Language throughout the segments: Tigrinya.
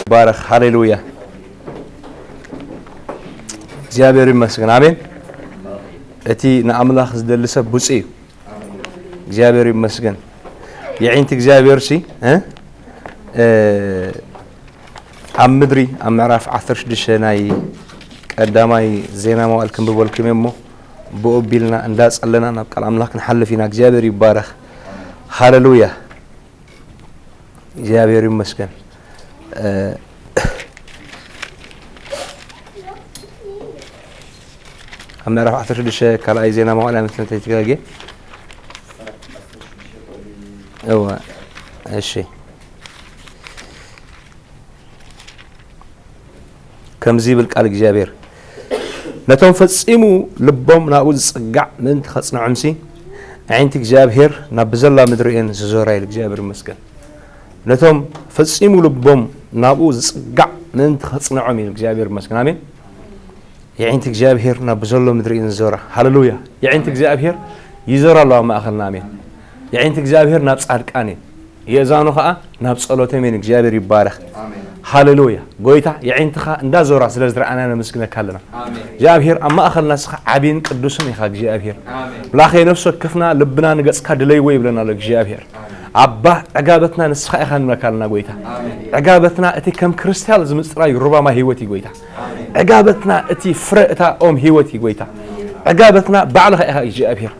ይባረኽ። ሃሌሉያ። እግዚኣብሔር ይመስገን። ኣሜን። እቲ ንኣምላኽ ዝደሊ ሰብ ብፁዕ እዩ። እግዚኣብሔር ይመስገን። የዒንቲ እግዚኣብሔር ሲ፣ እ? እ፣ ኣብ ምድሪ ኣብ ምዕራፍ ዓሰርተ ሽዱሽተ ናይ ቀዳማይ ዜና መዋዕል ክንብበልኩም እየ እሞ፣ ብኡ ኣቢልና እንዳጸለና ናብ ቃል ኣምላኽ ክንሓልፍ ኢና። እግዚኣብሔር ይባረኽ። ሃሌሉያ። እግዚኣብሔር ይመስገን። እ፣ ኣብ ምዕራፍ ዓሰርተ ሽዱሽተ ካልኣይ ዜና መዋዕል ኣይመስለኒ እንተይተጋግየ። እወ፣ እሺ። ከምዚ ይብል ቃል እግዚኣብሔር፣ ነቶም ፈጺሙ ልቦም ናብኡ ዝጽጋዕ ምእንቲ ኸጽንዖምሲ፣ ኣዒንቲ እግዚኣብሔር ናብ ብዘላ ምድሪ እየን ዝዞራ ኢሉ። እግዚኣብሔር ይመስገን። ነቶም ፈጺሙ ልቦም ናብኡ ዝጽጋዕ ምእንቲ ኸጽንዖም ኢሉ። እግዚኣብሔር ይመስገን። ኣሜን። የዒንቲ እግዚኣብሔር ናብ ብዘሎ ምድሪ እየን ዝዞራ። ሃሌሉያ። የዒንቲ እግዚኣብሔር ይዞራ ኣለዋ ኣብ ማእኸልና። ኣሜን። የዒንቲ እግዚኣብሔር ናብ ጻድቃን እየን። የእዛኑ ኸዓ ናብ ጸሎቶም እየን። እግዚኣብሔር ይባረኽ። ኣሜን። ሃሌሉያ። ጎይታ የዒንትኻ እንዳዞራ ስለ ዝረኣና ነመስግነካ ኣለና። ኣሜን። እግዚኣብሔር ኣብ ማእኸልና ንስኻ ዓብይን ቅዱስን ኢኻ እግዚኣብሔር። ኣሜን። ምላኸ ነፍሲ ወከፍና ልብና ንገጽካ ድለይዎ ይብለና ኣሎ እግዚኣብሔር። ኣሜን። ኣባ ዕጋበትና ንስኻ ኢኻ ንብለካ ኣለና ጎይታ። ኣሜን። ዕጋበትና እቲ ከም ክርስትያን ዝምጽራይ ሩባማ ህይወት እዩ ጎይታ። ኣሜን። ዕጋበትና እቲ ፍረ እታ ኦም ህይወት እዩ ጎይታ። ዕጋበትና ባዕልኻ ኢኻ እግዚኣብሔር።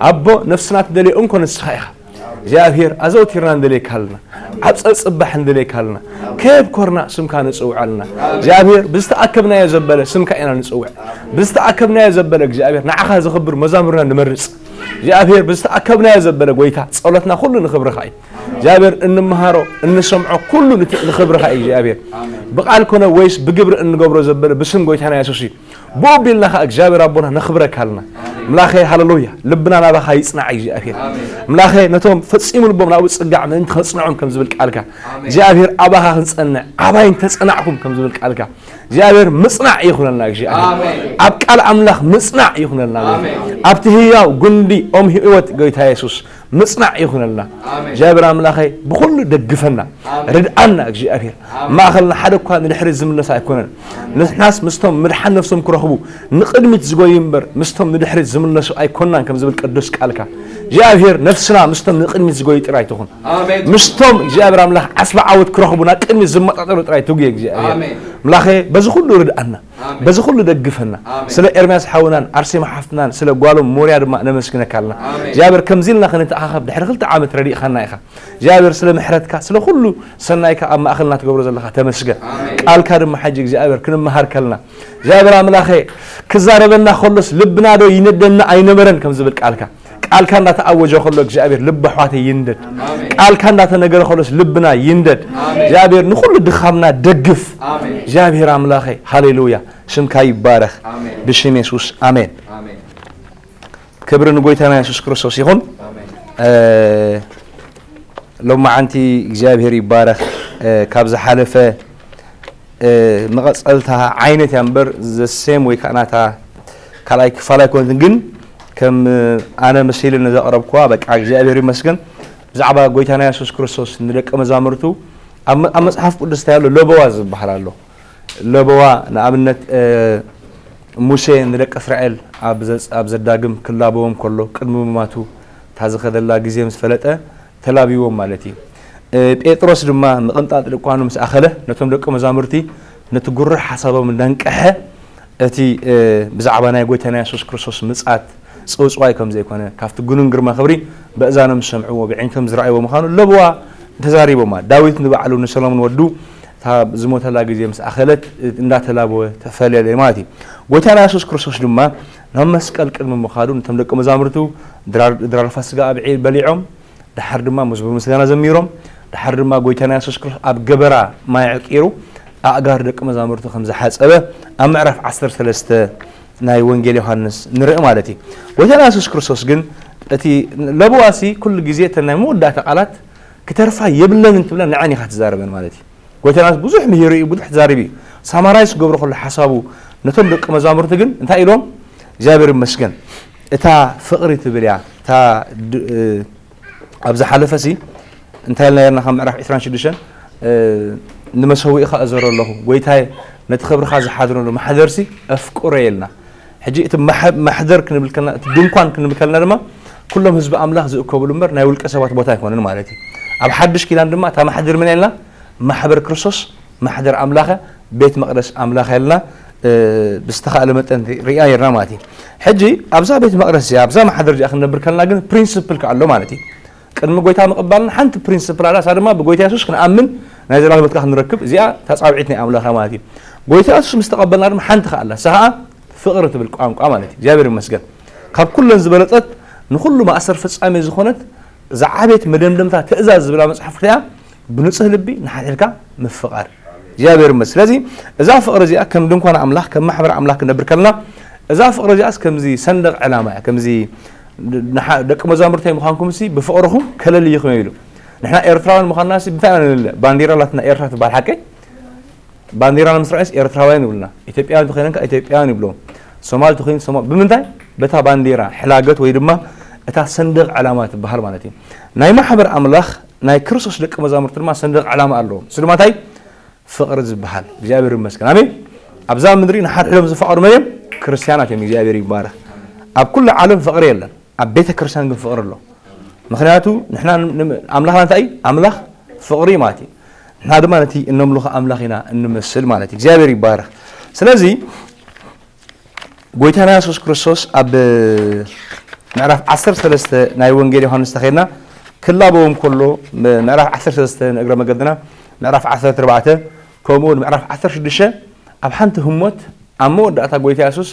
ኣቦ ነፍስና ትደልዮ እንኮ ንስኻ ኢኻ። እግዚኣብሔር ኣዘውቲርና ንደልየካ ኣለና። ኣብ ጸጽባሕ ንደልየካ ኣለና። ከየብኮርና ስምካ ንጽውዕ ኣለና። እግዚኣብሔር ብዝተኣከብናዮ ዘበለ ስምካ ኢና ንጽውዕ። ብዝተኣከብናዮ ዘበለ እግዚኣብሔር ንዓኻ ዘኽብር መዛሙርና ንመርጽ። እግዚኣብሔር ብዝተኣከብናዮ ዘበለ ጎይታ ጸሎትና ኩሉ ንኽብርኻ እዩ። እግዚኣብሔር እንመሃሮ እንሰምዖ ኩሉ ንቲ-፣ ንኽብርኻ እዩ እግዚኣብሔር። ብቓል ኮነ ወይስ ብግብሪ እንገብሮ ዘበለ ብስም ጎይታና የሱስ እዩ። ብኡ ቢልና ኸዓ እግዚኣብሔር ኣቦና ነኽብረካ ኣለና። ምላኸ ሃሌሉያ፣ ልብና ናባኻ ይጽናዕ እግዚኣብሔር። ምላኸ ነቶም ፈጺሙ ልቦም ናብኡ ዝጽጋዕ ምእንቲ ኸጽንዖም ከም ዝብል ቃልካ እግዚኣብሔር ኣባኻ ክንጸንዕ፣ ኣባይ እንተጸናዕኩም ከም ዝብል ቃልካ እግዚኣብሔር ምጽናዕ ይኹነልና እግዚኣብሔር። ኣሜን። ኣብ ቃል ኣምላኽ ምጽናዕ ይኹነልና። ኣሜን። ኣብቲ ህያው ጉንዲ ኦም ህይወት ጎይታ የሱስ ምጽናዕ ይኹነልና። ኣሜን። እግዚኣብሔር ኣምላኸይ ብኹሉ ደግፈና፣ ኣሜን። ርድኣና እግዚኣብሔር። ኣሜን። ማእኸልና ሓደ እኳ ንድሕሪት ዝምለስ ኣይኮነን። ኣሜን። ንሕናስ ምስቶም ምድሓን ነፍሶም ክረኽቡ ንቕድሚት ዝጎዩ እምበር ምስቶም ንድሕሪት ዝምለሱ ኣይኮናን ከም ዝብል ቅዱስ ቃልካ እግዚኣብሔር ነፍስና ምስቶም ንቕድሚት ዝጎዩ ጥራይ ትኹን። ኣሜን። ምስቶም እግዚኣብሔር ኣምላኽ ዓስቢ ዓወት ክረኽቡ ናብ ቅድሚት ዝመጣጠሩ ጥራይ ትጉየ እግዚኣብሔር። ኣሜን። ምላኸ በዚ ኩሉ ርድኣና። ኣሜን። በዚ ኩሉ ደግፈና። ኣሜን። ስለ ኤርምያስ ሓውናን ኣርሴማ ሓፍትናን ስለ ጓሎም ሞርያ ድማ ነመስግነካ ኣለና። ኣሜን። እግዚኣብሔር ከምዚ ኢልና ክንተኣኻኸብ ድሕሪ ክልተ ዓመት ረዲእኻና ኢኻ። እግዚኣብሔር ስለ ምሕረትካ ስለ ኩሉ ሰናይካ ኣብ ማእኸልና ትገብሮ ዘለኻ ተመስገን። ኣሜን። ቃልካ ድማ ሕጂ እግዚኣብሔር ክንመሃር ከለና እግዚኣብሔር ኣምላኸ ክዛረበና ከሎስ ልብና ዶ ይነደና ኣይነበረን ከም ዝብል ቃልካ ቃልካ እንዳተኣወጀ ከሎ እግዚኣብሔር ልቢ ኣሕዋተይ ይንደድ። ኣሜን። ቃልካ እንዳተነገረ ከሎስ ልብና ይንደድ። ኣሜን። እግዚኣብሔር ንኹሉ ድኻምና ደግፍ። ኣሜን። እግዚኣብሔር ኣምላኸይ ሃሌሉያ ስምካ ይባረኽ። ኣሜን። ብሽም የሱስ ኣሜን። ኣሜን። ክብሪ ንጎይታና የሱስ ክርስቶስ ይኹን። ኣሜን። እ፣ ሎማዓንቲ እግዚኣብሔር ይባረኽ። እ፣ ካብ ዝሓለፈ እ፣ መቐጸልታ ዓይነት እያ እምበር ዘሴም ወይ ከዓ ናታ ካልኣይ ክፋል ኣይኮነትን። ግን ከም ኣነ መሲልኒ ዘቕረብኩዋ በቃ እግዚኣብሔር ይመስገን ብዛዕባ ጎይታና የሱስ ክርስቶስ ንደቀ መዛሙርቱ ኣብ መ-፣ ኣብ መጽሓፍ ቅዱስ እንታይ ኣሎ? ለበዋ ዝበሃል ኣሎ። ለበዋ ንኣብነት፣ እ፣ ሙሴ ንደቂ እስራኤል ኣብ ዘ-፣ ኣብ ዘዳግም ክላበዎም ከሎ ቅድሚ ምማቱ እታ ዝኸደላ ግዜ ምስ ፈለጠ ተላብይዎም ማለት እዩ። እ፣ ጴጥሮስ ድማ ምቕንጣጥ ድኳኑ ምስ ኣኸለ ነቶም ደቂ መዛሙርቲ ነቲ ጉርሕ ሓሳቦም እንዳንቀሐ እቲ፣ እ፣ ብዛዕባ ናይ ጎይታና የሱስ ክርስቶስ ምጽኣት ጽውጽዋይ ከም ዘይኮነ ካብቲ ግኑን ግርማ ክብሪ በእዛኖም ዝሰምዕዎ ብዒንቶም ዝረኣይዎ ምዃኑ ለበዋ ተዛሪቦማ። ዳዊት ንባዕሉ ንሰሎሞን ወዱ እታ ዝሞተላ ግዜ ምስ ኣኸለት እንዳተላበወ ተፈለየ ማለት እዩ። ጎይታና የሱስ ክርስቶስ ድማ ናብ መስቀል ቅድሚ ምኻዱ ነቶም ደቂ መዛሙርቱ ድራር፣ ድራር ፋስጋ ኣብዒ በሊዖም፣ ደሓር ድማ መዝሙር ምስጋና ዘሚሮም፣ ደሓር ድማ ጎይታና የሱስ ክርስቶስ ኣብ ገበራ ማይ ኣዕቂሩ ኣእጋር ደቂ መዛሙርቱ ከም ዝሓጸበ ኣብ ምዕራፍ ዓሰርተ ሰለስተ ናይ ወንጌል ዮሃንስ ንርኢ ማለት እዩ። ጎይታና የሱስ ክርስቶስ ግን እቲ ለበዋሲ ኩሉ ግዜ እተን ናይ መወዳእታ ቃላት ክተርፋ የብለንን ትብለን ንዐን ኢኻ ትዛረበን ማለት እዩ። ጎይታና ብዙሕ ምሂሩ እዩ፣ ብዙሕ ተዛሪቡ እዩ። ሳማራይዝ ክገብሮ ከሎ ሓሳቡ ነቶም ደቂ መዛሙርቲ ግን እንታይ ኢሎም? እግዚኣብሔር ይመስገን። እታ ፍቕሪ ትብል እያ፣ እታ ድ-፣ እ፣ ኣብ ዝሓለፈ ሲ እንታይ ኢልና ነርና? ካብ ምዕራፍ ዕስራን ሽዱሽተን፣ እ፣ ንመሰውኢኻ እዘሮ ኣለኹ፣ ጎይታየ፣ ነቲ ክብርኻ ዝሓድረሉ ማሕደርሲ ኣፍቅሮ የልና። ሕጂ እቲ ማሕ-፣ ማሕደር ክንብል ከለና፣ እቲ ድንኳን ክንብል ከለና ድማ፣ ኩሎም ህዝቢ ኣምላኽ ዝእከብሉ እምበር፣ ናይ ውልቀ ሰባት ቦታ ኣይኮነን ማለት እዩ። ኣብ ሓድሽ ኪዳን ድማ፣ እታ ማሕደር መን የልና? ማሕበር ክርስቶስ፣ ማሕደር ኣምላኸ፣ ቤት መቕደስ ኣምላኸ የልና፣ እ፣ ብዝተኻእለ መጠን ርኢና ነርና ማለት እዩ። ሕጂ ኣብዛ ቤት መቕደስ እዚኣ፣ ኣብዛ ማሕደር እዚኣ ክንነብር ከለና ግን ፕሪንስፕል ከኣ ኣሎ ማለት እዩ። ቅድሚ ጎይታ ምቕባልና ሓንቲ ፕሪንስፕል ኣላ፣ እሳ ድማ ብጎይታ የሱስ ክንኣምን ናይ ዘላለም ህይወት ከኣ ክንረክብ፣ እዚኣ እታ ጻውዒት ናይ ኣምላኽ ማለት እዩ። ጎይታ የሱስ ምስ ተቐበልና ድማ ሓንቲ ከኣ ኣላ፣ እሳ ከኣ ፍቕሪ ትብል ቋንቋ ማለት እዩ። እግዚኣብሔር ይመስገን። ካብ ኩለን ዝበለጸት ንኹሉ ማእሰር ፍጻሜ ዝኾነት ዝዓበየት መደምደምታ ትእዛዝ ዝብላ መጽሓፍ ክልቲኣ ብንጹህ ልቢ ንሓድሕድካ ምፍቓር። እግዚኣብሔር ይመስገን። ስለዚ እዛ ፍቕሪ እዚኣ ከም ድንኳን ኣምላኽ፣ ከም ማሕበር ኣምላኽ ክንነብር ከለና፣ እዛ ፍቕሪ እዚኣስ ከምዚ ሰንደቕ ዕላማ እያ። ከምዚ ንሓ-፣ ደቂ መዛሙርተይ ምዃንኩምሲ ብፍቕርኹም ከለልይኹም እየ ኢሉ። ንሕና ኤርትራውያን ምዃንናሲ ብታይ ኢና ንልለ? ባንዲራ ኣላትና ኤርትራ ትበሃል ሓቀይ? ባንዲራ ንምስራዕስ ኤርትራውያን ይብሉና። ኢትዮጵያውያን ተኾይነን ከኣ ኢትዮጵያውያን ይብሎም። ሶማል ተኾይኑ ሶማል። ብምንታይ? በታ ባንዲራ ሕላገት ወይ ድማ እታ ሰንደቕ ዕላማ ትበሃል ማለት እዩ። ናይ ማሕበር ኣምላኽ፣ ናይ ክርስቶስ ደቂ መዛሙርቲ ድማ ሰንደቕ ዕላማ ኣለዎም። እሱ ድማ እንታይ? ፍቕሪ ዝበሃል። እግዚኣብሔር ይመስገን። ኣሜን። ኣብዛ ምድሪ ንሓድሕዶም ዝፋቐሩ መን እዮም? ክርስትያናት እዮም። እግዚኣብሔር ይባረኽ። ኣብ ኩሉ ዓለም ፍቕሪ የለን። ኣብ ቤተ ክርስቲያን ግን ፍቕሪ ኣሎ። ምኽንያቱ ንሕና ን-፣ ን-፣ ኣምላኽና እንታይ እዩ? ኣምላኽ ፍቕሪ እዩ ማለት እዩ። ንሕና ድማ ነቲ እነምልኾ ኣምላኽ ኢና እንመስል ማለት እዩ። እግዚኣብሔር ይባረኽ። ስለዚ ጎይታና የሱስ ክርስቶስ ኣብ ምዕራፍ ዓሰርተ ሰለስተ ናይ ወንጌል ዮሃንስ ተኸድና ክላበዎም ከሎ፣ ምዕራፍ ዓሰርተ ሰለስተ ንእግረ መገድና፣ ምዕራፍ ዓሰርተ ኣርባዕተ፣ ከምኡ እውን ምዕራፍ ዓሰርተ ሽዱሽተ ኣብ ሓንቲ ህሞት ኣብ መወዳእታ ጎይታ የሱስ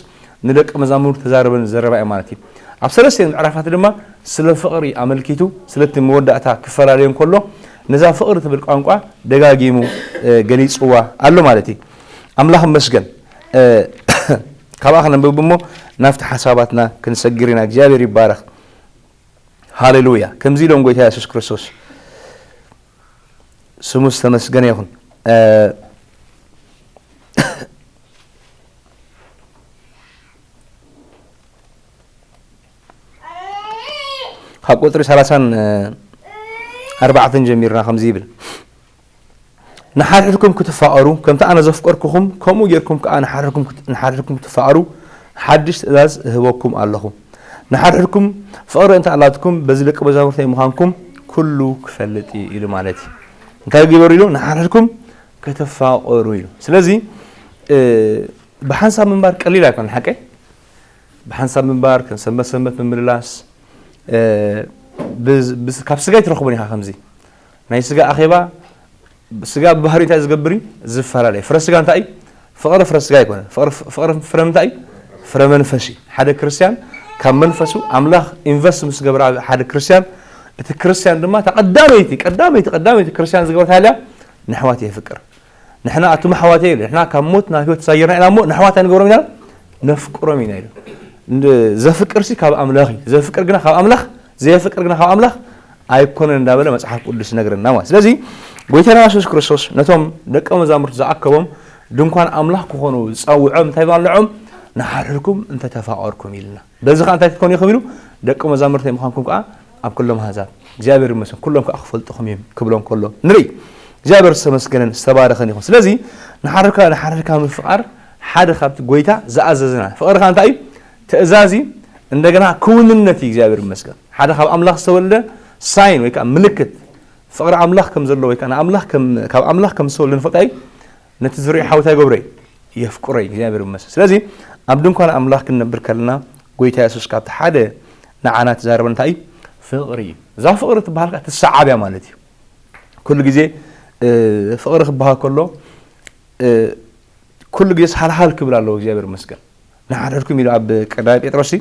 ንደቂ መዛሙርቱ ተዛረበን ዘረባ እዩ ማለት እዩ። ኣብ ሰለስቲኤን ምዕራፋት ድማ ስለ ፍቕሪ ኣመልኪቱ፣ ስለቲ መወዳእታ ክፈላለዮም ከሎ፣ ነዛ ፍቕሪ ትብል ቋንቋ ደጋጊሙ፣ እ፣ ገሊጽዋ ኣሎ ማለት እዩ። ኣምላኽ ይመስገን። እ፣ ካብኣ ክነንብብ እሞ ናብቲ ሓሳባትና ክንሰግር ኢና። እግዚኣብሔር ይባረኽ። ሃሌሉያ። ከምዚ ኢሎም ጎይታ የሱስ ክርስቶስ፣ ስሙ ዝተመስገነ ይኹን። እ፣ ካብ ቁጽሪ ሰላሳን ኣርባዕተን ጀሚርና ከምዚ ይብል፣ "ንሓድሕድኩም ክትፋቐሩ፣ ከምቲ ኣነ ዘፍቀርኩኹም፣ ከምኡ ጌርኩም ከኣ ንሓድሕድኩም ክት-፣ ንሓድሕድኩም ክትፋቐሩ፣ ሓድሽ ትእዛዝ እህበኩም ኣለኹ። ንሓድሕድኩም ፍቕሪ እንተ ኣላትኩም፣ በዚ ደቂ መዛሙርተይ ምዃንኩም ኩሉ ክፈልጥ እዩ" ኢሉ ማለት እዩ። እንታይ ግበሩ ኢሉ? ንሓድሕድኩም ክትፋቐሩ ኢሉ። ስለዚ፣ እ፣ ብሓንሳብ ምንባር ቀሊል ኣይኮነን፣ ሓቀይ? ብሓንሳብ ምንባር፣ ከም ሰንበት ሰንበት ምምልላስ፣ እ፣ ብዝ-፣ ብዝ-፣ ካብ ስጋ ኣይትረኽቦን ኢኻ። ከምዚ ናይ ስጋ ኣኼባ፣ ስጋ ብባህሪ እንታይ ዝገብር እዩ? ዝፈላለ እዩ። ፍረ ስጋ እንታይ እዩ? ፍቕሪ ፍረ ስጋ ኣይኮነን። ፍቕሪ፣ ፍቕሪ ፍረ ምንታይ እዩ? ፍረ መንፈስ እዩ። ሓደ ክርስቲያን ካብ መንፈሱ፣ ኣምላኽ ኢንቨስት ምስ ገብረ ኣብ ሓደ ክርስቲያን፣ እቲ ክርስቲያን ድማ እታ ቀዳመይቲ፣ ቀዳመይቲ፣ ቀዳመይቲ ክርስቲያን ዝገብረ እንታይ ኢያ? ንኣሕዋት የፍቅር። ንሕና ኣቱም ኣሕዋተይ ኢሉ፣ ንሕና ካብ ሞት ናብ ህይወት ተሳጊርና ኢና እሞ ንኣሕዋት ኣይንገብሮም ኢና፣ ነፍቅሮም ኢና ኢሉ። እንድ-፣ ዘፍቅርሲ ካብ ኣምላኽ እዩ። ዘፍቅር ግና ካብ ኣምላኽ፣ ዘየፍቅር ግና ካብ ኣምላኽ ኣይኮነን እንዳበለ መጽሓፍ ቅዱስ ይነግረና ማለት። ስለዚ ጎይታና የሱስ ክርስቶስ ነቶም ደቀ መዛሙርቱ ዝኣከቦም ድንኳን ኣምላኽ ክኾኑ ዝጸውዖም እንታይ በልዖም? "ንሓድሕድኩም እንተተፋቐርኩም" ኢልና። በዚ ኸኣ እንታይ ክትኮኑ ኢኹም ኢሉ? "ደቂ መዛሙርተይ ምዃንኩም ከኣ ኣብ ኩሎም ኣህዛብ እግዚኣብሔር ይመስገን፣ ኩሎም ከኣ ክፈልጡኹም እዮም" ክብሎም ከሎ ንርኢ። እግዚኣብሔር ዝተመስገነን ዝተባረኸን ይኹን። ስለዚ ንሓድሕድካ፣ ንሓድሕድካ ምፍቓር ሓደ ካብቲ ጎይታ ዝኣዘዘና። ፍቕሪ ከኣ እንታይ እዩ? ትእዛዝ እዩ። እንደገና ክውንነት እዩ። እግዚኣብሔር ይመስገን። ሓደ ካብ ኣምላኽ ዝተወልደ ሳይን ወይ ከኣ ምልክት ፍቕሪ ኣምላኽ ከም ዘሎ ወይ ከኣ ንኣምላኽ ከም፣ ካብ ኣምላኽ ከም ዝተወልደ ንፈልጦ እዩ። ነቲ ዝርኢ ሓው እንታይ ይገብሮ እዩ? የፍቅሮ እዩ። እግዚኣብሔር ይመስገን። ስለዚ ኣብ ድንኳን ኣምላኽ ክንነብር ከለና ጎይታ የሱስ ካብቲ ሓደ ንዓና ትዛረበና እንታይ እዩ? ፍቕሪ እዩ። እዛ ፍቕሪ ትበሃል ከኣ ትሰዓብ እያ ማለት እዩ። ኩሉ ግዜ፣ እ፣ ፍቕሪ ክበሃል ከሎ፣ እ፣ ኩሉ ግዜስ ሃልሃል ክብል ኣለዎ። እግዚኣብሔር ይመስገን። ንሓድሕድኩም ኢሉ ኣብ ቀዳማይ ጴጥሮስ፣ እ፣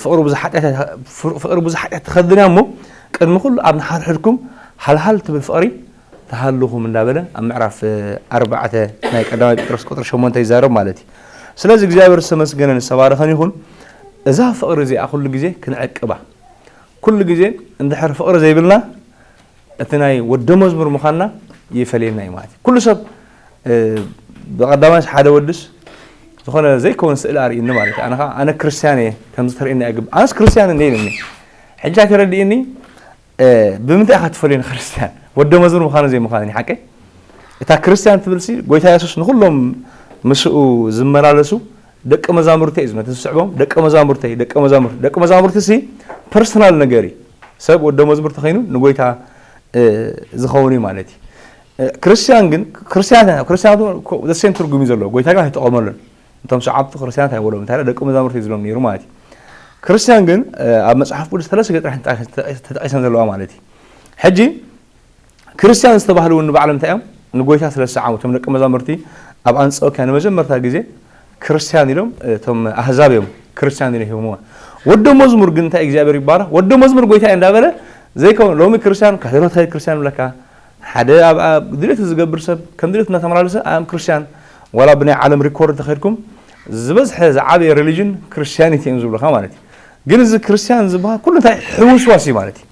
ፍቕሪ ብዙሕ ሓጢኣት፣ ፍቕሪ ብዙሕ ሓጢኣት ትኸድን እያ እሞ ቅድሚ ኩሉ ኣብ ንሓድሕድኩም ሃልሃል ትብል ፍቕሪ ተሃልኹም እንዳበለ ኣብ ምዕራፍ፣ እ፣ ኣርባዕተ ናይ ቀዳማይ ጴጥሮስ ቁጽሪ ሸሞንተ ይዛረብ ማለት እዩ። ስለዚ እግዚኣብሔር ዝተመስገነን ዝተባረኸን ይኹን። እዛ ፍቕሪ እዚኣ ኩሉ ግዜ ክንዕቅባ፣ ኩሉ ግዜ እንድሕር ፍቕሪ ዘይብልና እቲ ናይ ወደ መዝሙር ምዃንና ይፈልየና እዩ ማለት እዩ። ኩሉ ሰብ፣ እ፣ ብቐዳማይስ ሓደ ወድስ ዝኾነ ዘይከውን ስእሊ ኣርእዩኒ ማለት እዩ። ኣነ ኸዓ፣ "ኣነ ክርስትያን እየ፣ ከምዚ ተርእየኒ ኣይግብ-" ኣነስ ክርስትያን እንደ ኢሉኒ። ሕጂ ኣይተረድእኒ፣ እ፣ ብምንታይ ኢኻ ትፈልዮ ንክርስትያን? ወደ መዝሙር ምዃኑ ዘይምዃኑ እዩ፣ ሓቀይ? እታ ክርስትያን ትብል ሲ ጎይታ የሱስ ንኹሎም ምስኡ ዝመላለሱ ደቂ መዛሙርተይ እዩ ዝብሎም። እቲ ዝስዕቦም ደቂ መዛሙርተይ፣ ደቂ መዛሙርት፣ ደቂ መዛሙርቲ ሲ ፐርሰናል ነገር እዩ። ሰብ ወደ መዝሙር ተኸይኑ ንጎይታ ዝኸውን እዩ ማለት እዩ። ክርስትያን ግን ክርስትያን ክርስትያን ዘሴም ትርጉም እዩ ዘለዎ። ጎይታ ግን ኣይተጠቐመሉን። እቶም ሰዓብቱ ክርስትያናት ኣይበሎም እንታይ ደቂ መዛሙርቲ ዝብሎም ነይሩ ማለት እዩ። ክርስትያን ግን ኣብ መጽሓፍ ቅዱስ ሰለስተ ገጽ ተጠቂሰን ዘለዋ ማለት እዩ። ሕጂ ክርስትያን ዝተባህሉ እውን ንባዕሎም እንታይ እዮም? ንጎይታ ስለ ዝሰዓሙ እቶም ደቂ መዛሙርቲ ኣብ ኣንጾኪያ ንመጀመርታ ግዜ ክርስትያን ኢሎም እቶም ኣህዛብ እዮም ክርስትያን ኢሎም ሂቦምዋ። ወደ መዝሙር ግን እንታይ እግዚኣብሔር ይባረክ ወደ መዝሙር ጎይታ እንዳበለ ዘይከውን ሎሚ ክርስትያን ካቶሊክ ክርስትያን ብለካ ሓደ ኣብ ድሌቱ ዝገብር ሰብ ከም ድሌቱ እናተመላለሰ ኣም ክርስትያን ዋላ ብናይ ዓለም ሪኮርድ ተኸድኩም ዝበዝሐ ዝዓበየ ሪሊጅን ክርስትያኒቲ እዮም ዝብሉካ ማለት እዩ። ግን እዚ ክርስትያን ዝበሃል ኩሉ እንታይ ሕውስዋስ እዩ ማለት እዩ።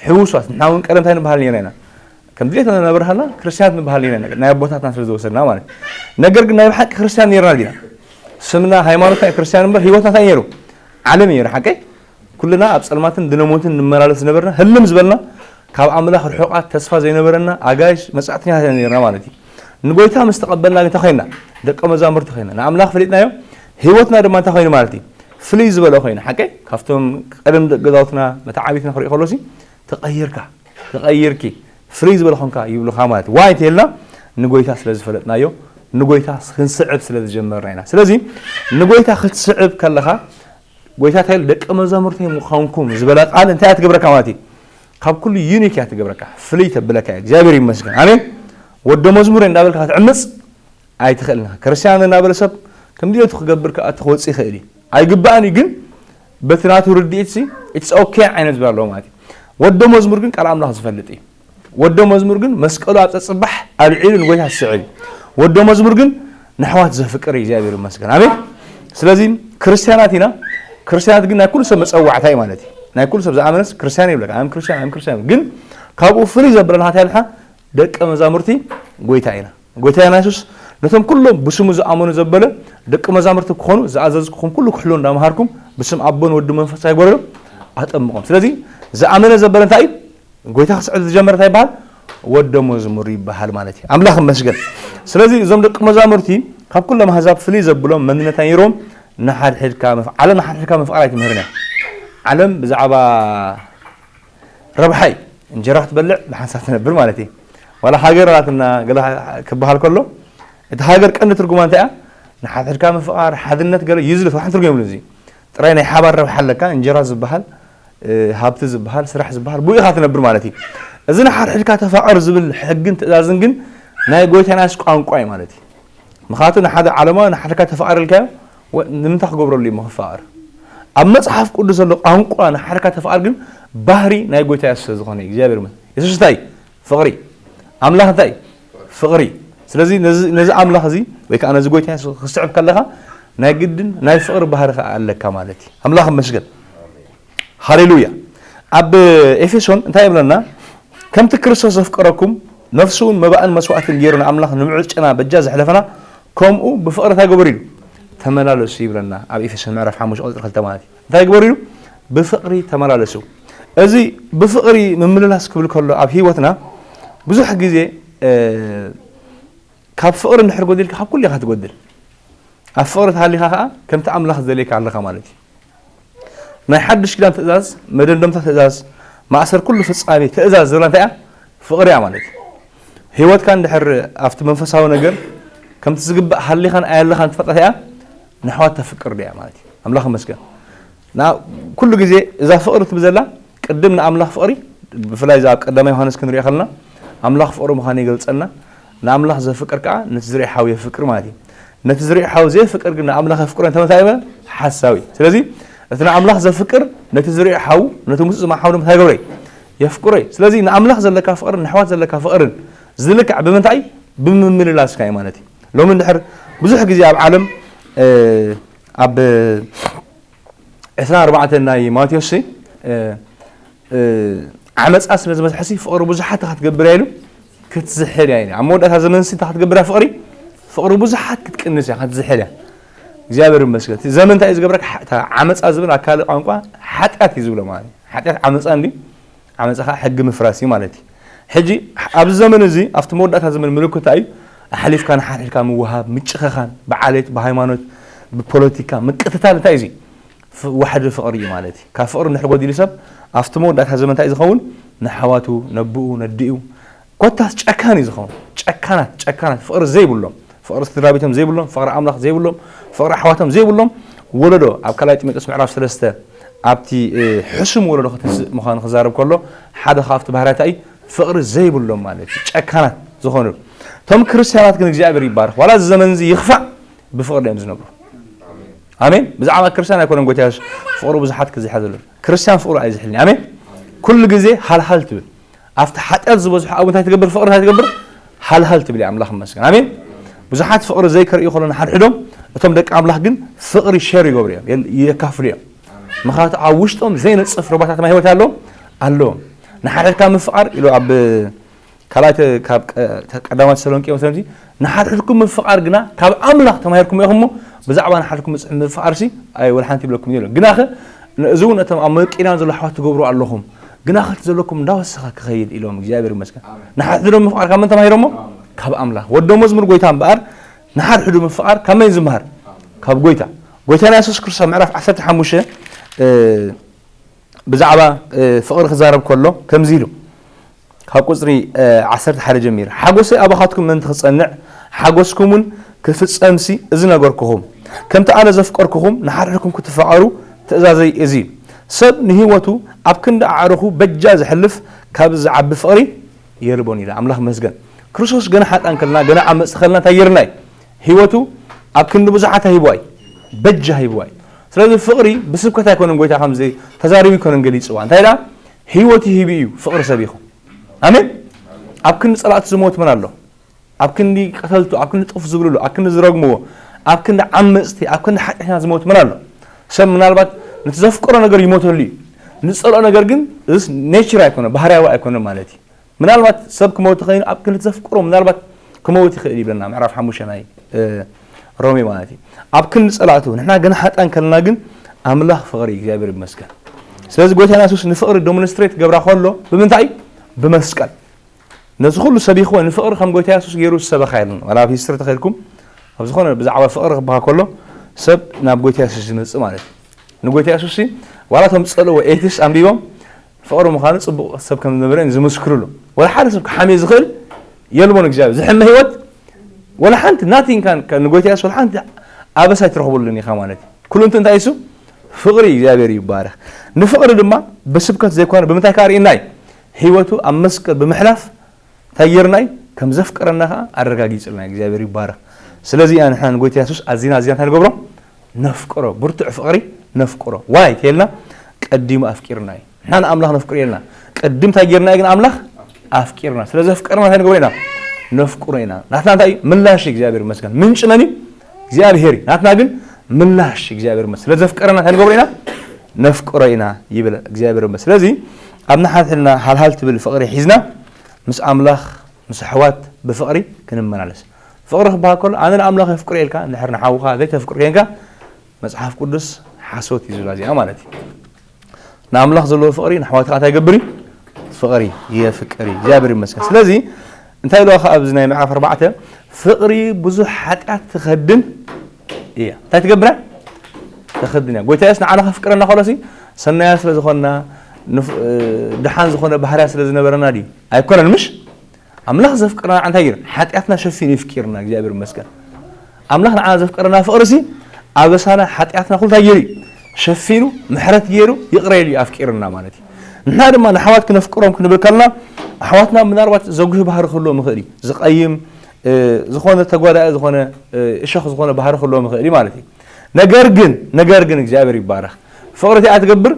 ሕውስዋስ ንሕና እውን ቀደም እንታይ ንበሃል ነርና ኢና ከም ድሌትና ነበርሃልና ክርስትያናት ንበሃል ነርና ኢና ናይ ኣቦታትና ስለ ዝወሰድና ማለት እዩ። ነገር ግን ናይ ብሓቂ ክርስትያን ነርና ዲና? ስምና ሃይማኖትና እዩ ክርስትያን እምበር ህይወትና እንታይ ነይሩ? ዓለም እዩ ነይሩ ሓቀይ? ኩልና ኣብ ጸልማትን ድነሞትን ንመላለስ ዝነበርና ህልም ዝበልና ካብ ኣምላኽ ርሑቓት ተስፋ ዘይነበረና ኣጋይሽ መጻእተኛታት ኢና ነርና ማለት እዩ። ንጎይታ ምስ ተቐበልና ግን እንታይ ኮይንና? ደቀ መዛሙርቲ ኮይንና ንኣምላኽ ፈሊጥናዮ። ህይወትና ድማ እንታይ ኮይኑ ማለት እዩ? ፍልይ ዝበለ ኮይኑ ሓቀይ ካብቶም ቀደም ደቂ ገዛውትና መተዓቢትና ክሪኦ ከሎሲ ተቐይርካ ተቐይርኪ ፍልይ ዝበለ ኾንካ ይብሉኻ ማለት ዋይ እንተልና ንጎይታ ስለ ዝፈለጥናዮ ንጎይታ ክንስዕብ ስለ ዝጀመርና ኢና። ስለዚ ንጎይታ ክትስዕብ ከለኻ ጎይታ እንታይ ኢሉ ደቂ መዛሙርተይ ምዃንኩም ዝበለ ቃል እንታይ እያ ትገብረካ ማለት እዩ? ካብ ኩሉ ዩኒክ እያ ትገብረካ ፍልይ ተብለካ እያ። እግዚኣብሔር ይመስገን ኣሜን። ወደ መዝሙር እንዳበልካ ክትዕምፅ ኣይትኽእልን ኢኻ። ክርስትያን እናበለ ሰብ ከም ድሌቱ ክገብር ከኣ ክወጽእ ይኽእል እዩ። ኣይግባእን እዩ ግን በቲ ናቱ ርድኢት ሲ ኢትስ ኦኬ ዓይነት ዝብል ኣለዎ ማለት እዩ። ወደ መዝሙር ግን ቃል ኣምላኽ ዝፈልጥ እዩ። ወደ መዝሙር ግን መስቀሉ ኣብ ጸጽባሕ ኣልዒሉ ንጎይታ ዝስዕብ እዩ። ወደ መዝሙር ግን ንሕዋት ዘፍቅር እዩ እግዚኣብሔር ይመስገን ኣሜን። ስለዚ ክርስትያናት ኢና። ክርስትያናት ግን ናይ ኩሉ ሰብ መጸዋዕታ እዩ ማለት እዩ። ናይ ኩሉ ሰብ ዝኣመነስ ክርስትያን ይብለካ ኣም ክርስትያን ኣም ክርስትያን ግን ካብኡ ፍልይ ዘብለና እንታይ ኢልካ ደቀ መዛሙርቲ ጎይታ ኢና። ጎይታና የሱስ ነቶም ኩሎም ብስሙ ዝኣመኑ ዘበለ ደቂ መዛሙርቲ ክኾኑ ዝኣዘዝኩኹም ኩሉ ክሕልዉ እንዳምሃርኩም ብስም ኣቦን ወዲ መንፈሳዊ ጎረሎ ኣጠምቆም። ስለዚ ዝኣመነ ዘበለ እንታይ እዩ? ጎይታ ክስዕብ ዝጀመረ እንታይ ይበሃል? ወደ መዝሙር ይበሃል ማለት እዩ። ኣምላኽ ይመስገን። ስለዚ እዞም ደቂ መዛሙርቲ ካብ ኩሎም ኣህዛብ ፍልይ ዘብሎም መንነት ነይሮም ንሓድሕድካ መፍ ዓለም ንሓድሕድካ ምፍቃር ኣይትምህርን እያ። ዓለም ብዛዕባ ረብሓይ እንጀራ ክትበልዕ ብሓንሳብ ትነብር ማለት እዩ። ዋላ ሃገር ናትና ገለ ክበሃል ከሎ እቲ ሃገር ቀንዲ ትርጉማ እንታይ እያ? ንሓድሕድካ ምፍቓር ሓድነት ገለ ዩዝለስ ዋላ ሓንቲ ትርጉም የብሉን። እዚ ጥራይ ናይ ሓባር ረብሓ ኣለካ እንጀራ ዝበሃል ሃብቲ ዝበሃል ስራሕ ዝበሃል ብኡ ኢኻ ትነብር ማለት እዩ። እዚ ንሓድሕድካ ተፋቐር ዝብል ሕግን ትእዛዝን ግን ናይ ጎይታናስ ቋንቋ እዩ ማለት እዩ። ምኽንያቱ ንሓደ ዓለማዊ ንሓድካ ተፋቐር ኢልካዮ ንምንታይ ክገብረሉ እዩ ክፋቐር? ኣብ መፅሓፍ ቅዱስ ዘሎ ቋንቋ ንሓድካ ተፋቐር ግን ባህሪ ናይ ጎይታ የሱስ ስለዝኾነ እዩ። እግዚኣብሔር ይመስገን። የሱስ እንታይ ፍቕሪ ኣምላኽ እንታይ ፍቕሪ። ስለዚ ነዚ ኣምላኽ እዚ ወይ ከዓ ነዚ ጎይታ የሱስ ክስዕብ ከለኻ ናይ ግድን ናይ ፍቕሪ ባህሪ ከዓ ኣለካ ማለት እዩ። ኣምላኽ ይመስገን። ሃሌሉያ። ኣብ ኤፌሶን እንታይ ይብለና? ከምቲ ክርስቶስ ዘፍቀረኩም ነፍሱ እውን መባእን መስዋእትን ገይሩ ንኣምላኽ ንምዕጨና በጃ ዘሕለፈና ከምኡ ብፍቕሪ እንታይ ግበሩ ኢሉ ተመላለሱ ይብለና። ኣብ ኤፌሶን ምዕራፍ ሓሙሽተ ቁፅሪ ክልተ ማለት እዩ። እንታይ ግበሩ ኢሉ? ብፍቕሪ ተመላለሱ። እዚ ብፍቕሪ ምምልላስ ክብል ከሎ ኣብ ህይወትና ብዙሕ ግዜ ካብ ፍቕሪ እንድሕር ጎዲልካ ካብ ኩሉ ኢኻ ትጎድል። ኣብ ፍቕሪ ተሃሊኻ ከዓ ከምቲ ኣምላኽ ዝደልየካ ኣለኻ ማለት እዩ። ናይ ሓድሽ ኪዳን ትእዛዝ መደምደምታ ትእዛዝ ማእሰር ኩሉ ፍጻሜ ትእዛዝ ዝብላ እንታይ እያ? ፍቕሪ እያ ማለት እዩ። ህይወትካ እንድሕር ኣብቲ መንፈሳዊ ነገር ከምቲ ዝግባእ ሃሊኻን ኣየለኻን ትፈልጣ እያ ንሕዋት ተፍቅር ድያ ማለት እዩ። ኣምላኽ ይመስገን። ኩሉ ግዜ እዛ ፍቕሪ ትብል ዘላ ቅድም ንኣምላኽ ፍቕሪ ብፍላይ እዛ ኣብ ቀዳማይ ዮሃንስ ክንሪኦ ከለና ኣምላኽ ፍቕሪ ምዃኑ ይገልጸልና። ንኣምላኽ ዘፍቅር ከዓ ነቲ ዝርኢ ሓው የፍቅር ማለት እዩ። ነቲ ዝርኢ ሓው ዘየፍቅር ግን ንኣምላኽ የፍቅሮ እንተመታይ በለ ሓሳዊ። ስለዚ እቲ ንኣምላኽ ዘፍቅር ነቲ ዝርኢ ሓው ነቲ ምስኡ ዝመሓውነ እንታይ ገብረ የፍቅሮ እዩ። ስለዚ ንኣምላኽ ዘለካ ፍቕርን ንኣሕዋት ዘለካ ፍቕርን ዝልክዕ ብምንታይ? ብምምልላስካ እዩ ማለት እዩ። ሎሚ እንድሕር ብዙሕ ግዜ ኣብ ዓለም ኣብ ዕስራን ኣርባዕተን ናይ ማቴዎስ ዓመፃ ስለ ዝበዝሐ ሲ ፍቕሪ ብዙሓት ክትገብር እያ ኢሉ ክትዝሕል እያ ኢሉ ኣብ መወዳእታ ዘመን ሲ ክትገብር እያ ፍቕሪ ፍቕሪ ብዙሓት ክትቅንስ እያ ክትዝሕል እያ። እግዚኣብሔር ይመስገን። ዘመን እንታይ እዩ ዝገብረካ? ዓመፃ ዝብል ኣብ ካልእ ቋንቋ ሓጢኣት እዩ ዝብሎ ማለት እዩ። ሓጢኣት ዓመፃ እንዲ ዓመፃ ከዓ ሕጊ ምፍራስ እዩ ማለት እዩ። ሕጂ ኣብዚ ዘመን እዚ ኣብቲ መወዳእታ ዘመን ምልክታ እዩ። ኣሕሊፍካ ንሓድሕድካ ምውሃብ፣ ምጭኸኻን፣ ብዓሌት፣ ብሃይማኖት፣ ብፖለቲካ ምቅትታል እንታይ እዩ እዚ? ፍ- ዋሕዲ ፍቕሪ እዩ ማለት እዩ። ካብ ፍቕሪ ንድሕር ጎዲሉ ሰብ ኣብቲ መወዳእታ ዘመን እንታይ እዩ ዝኸውን? ንሓዋቱ፣ ነብኡ፣ ነዲኡ ኮታስ ጨካን እዩ ዝኸውን። ጨካናት፣ ጨካናት ፍቕሪ ዘይብሎም፣ ፍቕሪ ስድራ ቤቶም ዘይብሎም፣ ፍቕሪ ኣምላኽ ዘይብሎም፣ ፍቕሪ ኣሕዋቶም ዘይብሎም ወለዶ ኣብ ካልኣይ ጢሞቴዎስ ምዕራፍ ሰለስተ ኣብቲ እ፣ ሕሱም ወለዶ ክትስእ ምዃኑ ክዛረብ ከሎ ሓደ ካብቲ ባህርያት እዩ ፍቕሪ ዘይብሎም ማለት እዩ። ጨካናት ዝኾኑ እቶም ክርስትያናት ግን እግዚኣብሔር ይባረክ ዋላ እዚ ዘመን እዚ ይኽፋእ ብፍቕሪ እዮም ዝነብሩ። ኣሜን። ብዛዕባ ክርስትያን ኣይኮነን ጎይታ የሱስ ፍቕሩ ብዙሓት ክዝሓ ዘሎ ክርስትያን ፍቕሩ ኣይዝሕልኒ። ኣሜን። ኩሉ ግዜ ሃልሃል ትብል ኣብቲ ሓጢኣት ዝበዝሑ ኣብ እንታይ ትገብር ፍቕሪ እንታይ ትገብር ሃልሃል ትብል እያ ኣምላኽ ይመስገን። ኣሜን። ብዙሓት ፍቕሪ ዘይከርእዩ ከሎ ንሓድሕዶም እቶም ደቂ ኣምላኽ ግን ፍቕሪ ሸር ይገብሩ እዮም የል- የካፍሉ እዮም። ምኽንያቱ ኣብ ውሽጦም ዘይነጽፍ ሩባታት ማይ ህይወት ኣለዎም ኣለዎም። ንሓድሕድካ ምፍቓር ኢሉ ኣብ ካልኣይ ተ- ካብ ቀ- ተ- ቀዳማይ ተሰሎንቄ መሰለምቲ ንሓድሕድኩም ምፍቓር ግና ካብ ኣምላኽ ተማሂርኩም ኢኹም እሞ ብዛዕባ ንሓድሕድኩም ምጽ- ምፍቓርሲ ኣይ ወላ ሓንቲ ይብለኩም የለን። ግናኸ ን- እዚ እውን እቶም ኣብ መቄዶንያ ዘሎ ኣሕዋት ትገብሩ ኣለኹም። ግናኸ እቲ ዘለኩም እንዳወሰኸ ክኸይድ ኢሎም እግዚኣብሔር ይመስገን። ንሓድሕዶም ምፍቓር ካብ መን ተማሂሮሞ? ካብ ኣምላኽ። ወዶ መዝሙር ጎይታ እምበኣር ንሓድሕዱ ምፍቓር ካብ መን ዝምሃር? ካብ ጎይታ። ጎይታና የሱስ ክርስቶስ ምዕራፍ ዓሰርተ ሓሙሽተ እ፣ ብዛዕባ እ፣ ፍቕሪ ክዛረብ ከሎ ከምዚ ኢሉ ካብ ቁፅሪ እ፣ ዓሰርተ ሓደ ጀሚሩ ሓጎሰይ ኣባኻትኩም ምእንቲ ክፀንዕ ሓጎስኩም እውን ክፍፀምሲ እዚ ነገርኩኹም ከምቲ ኣነ ዘፍቀርኩኹም ንሓድሕድኩም ክትፋቐሩ ትእዛዘይ እዚ እዩ። ሰብ ንህይወቱ ኣብ ክንዲ ኣዕሩኹ በጃ ዘሕልፍ ካብዚ ዝዓቢ ፍቕሪ የልቦን ኢለ ኣምላኽ መስገን። ክርስቶስ ገና ሓጣን ከለና ገና ዓመፅቲ ከለና እንታይ ገይርና እዩ? ህይወቱ ኣብ ክንዲ ብዙሓት ሂብዋ እዩ። በጃ ሂብዋ እዩ። ስለዚ ፍቕሪ ብስብከት ኣይኮነን ጎይታ ከምዚ ተዛሪቡ ኣይኮነን ገሊፅዋ እንታይ ደኣ ህይወቱ ሂቡ እዩ ፍቕሪ ሰብ ይኹን። ኣሜን። ኣብ ክንዲ ፀላእቲ ዝሞት መን ኣሎ? ኣብ ክንዲ ቀተልቱ ኣብ ክንዲ ጥፍ ዝብልሉ ኣብ ክንዲ ዝረግምዎ ኣብ ክንዲ ዓመፅቲ ኣብ ክንዲ ሓጢኣትና ዝሞት መን ኣሎ? ሰብ ምናልባት ነቲ ዘፍቅሮ ነገር ይሞተሉ እዩ። ንፀልኦ ነገር ግን እዚስ ኔቸር ኣይኮነ ባህርያዊ ኣይኮነ ማለት እዩ። ምናልባት ሰብ ክመውት ኸይኑ ኣብ ክንዲ ዘፍቅሮ ምናልባት ክመውት ይኽእል ይብለና ምዕራፍ ሓሙሽተ ናይ ሮሜ ማለት እዩ። ኣብ ክንዲ ፀላእቱ ንሕና ገና ሓጣን ከለና ግን ኣምላኽ ፍቕሪ እግዚኣብሔር ይመስገን። ስለዚ ጎይታና የሱስ ንፍቕሪ ዶሞንስትሬት ገብራ ከሎ ብምንታይ? ብመስቀል ነዚ ኩሉ ሰብ ይኽወ ንፍቕሪ ከም ጎይታ የሱስ ገይሩ ዝሰበኻ የለን። ዋላ ኣብ ሂስትሪ ተኸይድኩም ኣብ ዝኾነ ብዛዕባ ፍቕሪ ክበሃል ከሎ ሰብ ናብ ጎይታ የሱስ ዝመፅእ ማለት እዩ። ንጎይታ የሱስ ዋላ እቶም ዝፀልእዎ ኤቲስ ኣንቢቦም ፍቕሪ ምዃኑ ፅቡቕ ሰብ ከም ዝነበረ እዮም ዝምስክርሉ። ወላ ሓደ ሰብ ክሓምዮ ዝኽእል የልቦን እግዚኣብሔር ዝሕመ ህይወት ወላ ሓንቲ ናቲንግ ካን ንጎይታ የሱስ ወላ ሓንቲ ኣበሳ ኣይትረኽበሉን ኢኻ ማለት እዩ። ኩሉ እንት እንታይ እሱ ፍቕሪ እግዚኣብሔር ይባረኽ። ንፍቕሪ ድማ ብስብከት ዘይኮነ ብምንታይ ከዓ ርኢናይ ህይወቱ ኣብ መስቀል ብምሕላፍ እንታይ ጌርናይ ከም ዘፍቀረና ከዓ ኣረጋጊፅልና እግዚኣብሔር ይባረኽ። ስለዚ ኢና ንሕና ንጎይታ የሱስ ኣዚና ኣዚና እንታይ ንገብሮ ነፍቅሮ ብርቱዕ ፍቕሪ ነፍቅሮ ዋይ ተልና ቀዲሙ ኣፍቂርና እዩ። ንሕና ንኣምላኽ ነፍቅር የልና ቅድም እንታይ ጌርና ግን ኣምላኽ ኣፍቂርና ስለ ዘፍቀርና እንታይ ንገብሮ ኢና ነፍቅሮ ኢና። ናትና እንታይ እዩ ምላሽ እግዚኣብሔር ይመስገን ምንጭ መን እዩ እግዚኣብሔር እዩ። ናትና ግን ምላሽ እግዚኣብሔር ይመስገን ስለ ዘፍቀረና እንታይ ንገብሮ ኢና ነፍቅሮ ኢና ይብል እግዚኣብሔር ይመስገን። ስለዚ ኣብ ንሓድሕድና ሃልሃል ትብል ፍቕሪ ሒዝና ምስ ኣምላኽ ምስ ኣሕዋት ብፍቕሪ ክንመላለስ። ፍቕሪ ክበሃል ከሎ ኣነ ንኣምላኽ የፍቅሮ ኢልካ እንድሕር ንሓውኻ ዘይተፍቅር ኮንካ መፅሓፍ ቅዱስ ሓሶት እዩ ዝብላ እዚኣ ማለት እዩ። ንኣምላኽ ዘለዎ ፍቕሪ ንኣሕዋትካ እንታይ ይገብር እዩ? ፍቕሪ የፍቅር እዩ እግዚኣብሔር ይመስገን። ስለዚ እንታይ ኢልዋ ከዓ ኣብዚ ናይ ምዕራፍ ኣርባዕተ ፍቕሪ ብዙሕ ሓጢኣት ትኸድን እያ እንታይ ትገብር እያ? ተኸድን እያ። ጎይታ የሱስ ንዓና ከፍቅረና ከሎሲ ሰናያ ስለ ዝኾንና ንፍ- እ፣ ድሓን ዝኾነ ባህርያ ስለ ዝነበረና ድዩ? ኣይኮነን ምሽ? ኣምላኽ ዘፍቅረና እንታይ ገይሩ? ሓጢኣትና ሸፊኑ ይፍቂርና እግዚኣብሔር ይመስገን። ኣምላኽ ንዓና ዘፍቅረና ፍቕሪ ሲ ኣበሳና ሓጢኣትና ኩሉ እንታይ ገይሩ እዩ? ሸፊኑ ምሕረት ገይሩ ይቕረ ኢሉ እዩ ኣፍቂርና ማለት እዩ። ንሕና ድማ ንኣሕዋት ክነፍቅሮም ክንብል ከለና ኣሕዋትና ምናልባት ዘጉህ ባህሪ ክህልዎም ይኽእል እዩ። ዝቐይም እ፣ ዝኾነ ተጓዳኢ ዝኾነ እ፣ እሾኽ ዝኾነ ባህሪ ክህልዎም ይኽእል እዩ ማለት እዩ። ነገር ግን ነገር ግን እግዚኣብሔር ይባረኽ ፍቕሪ እቲኣ ትገብር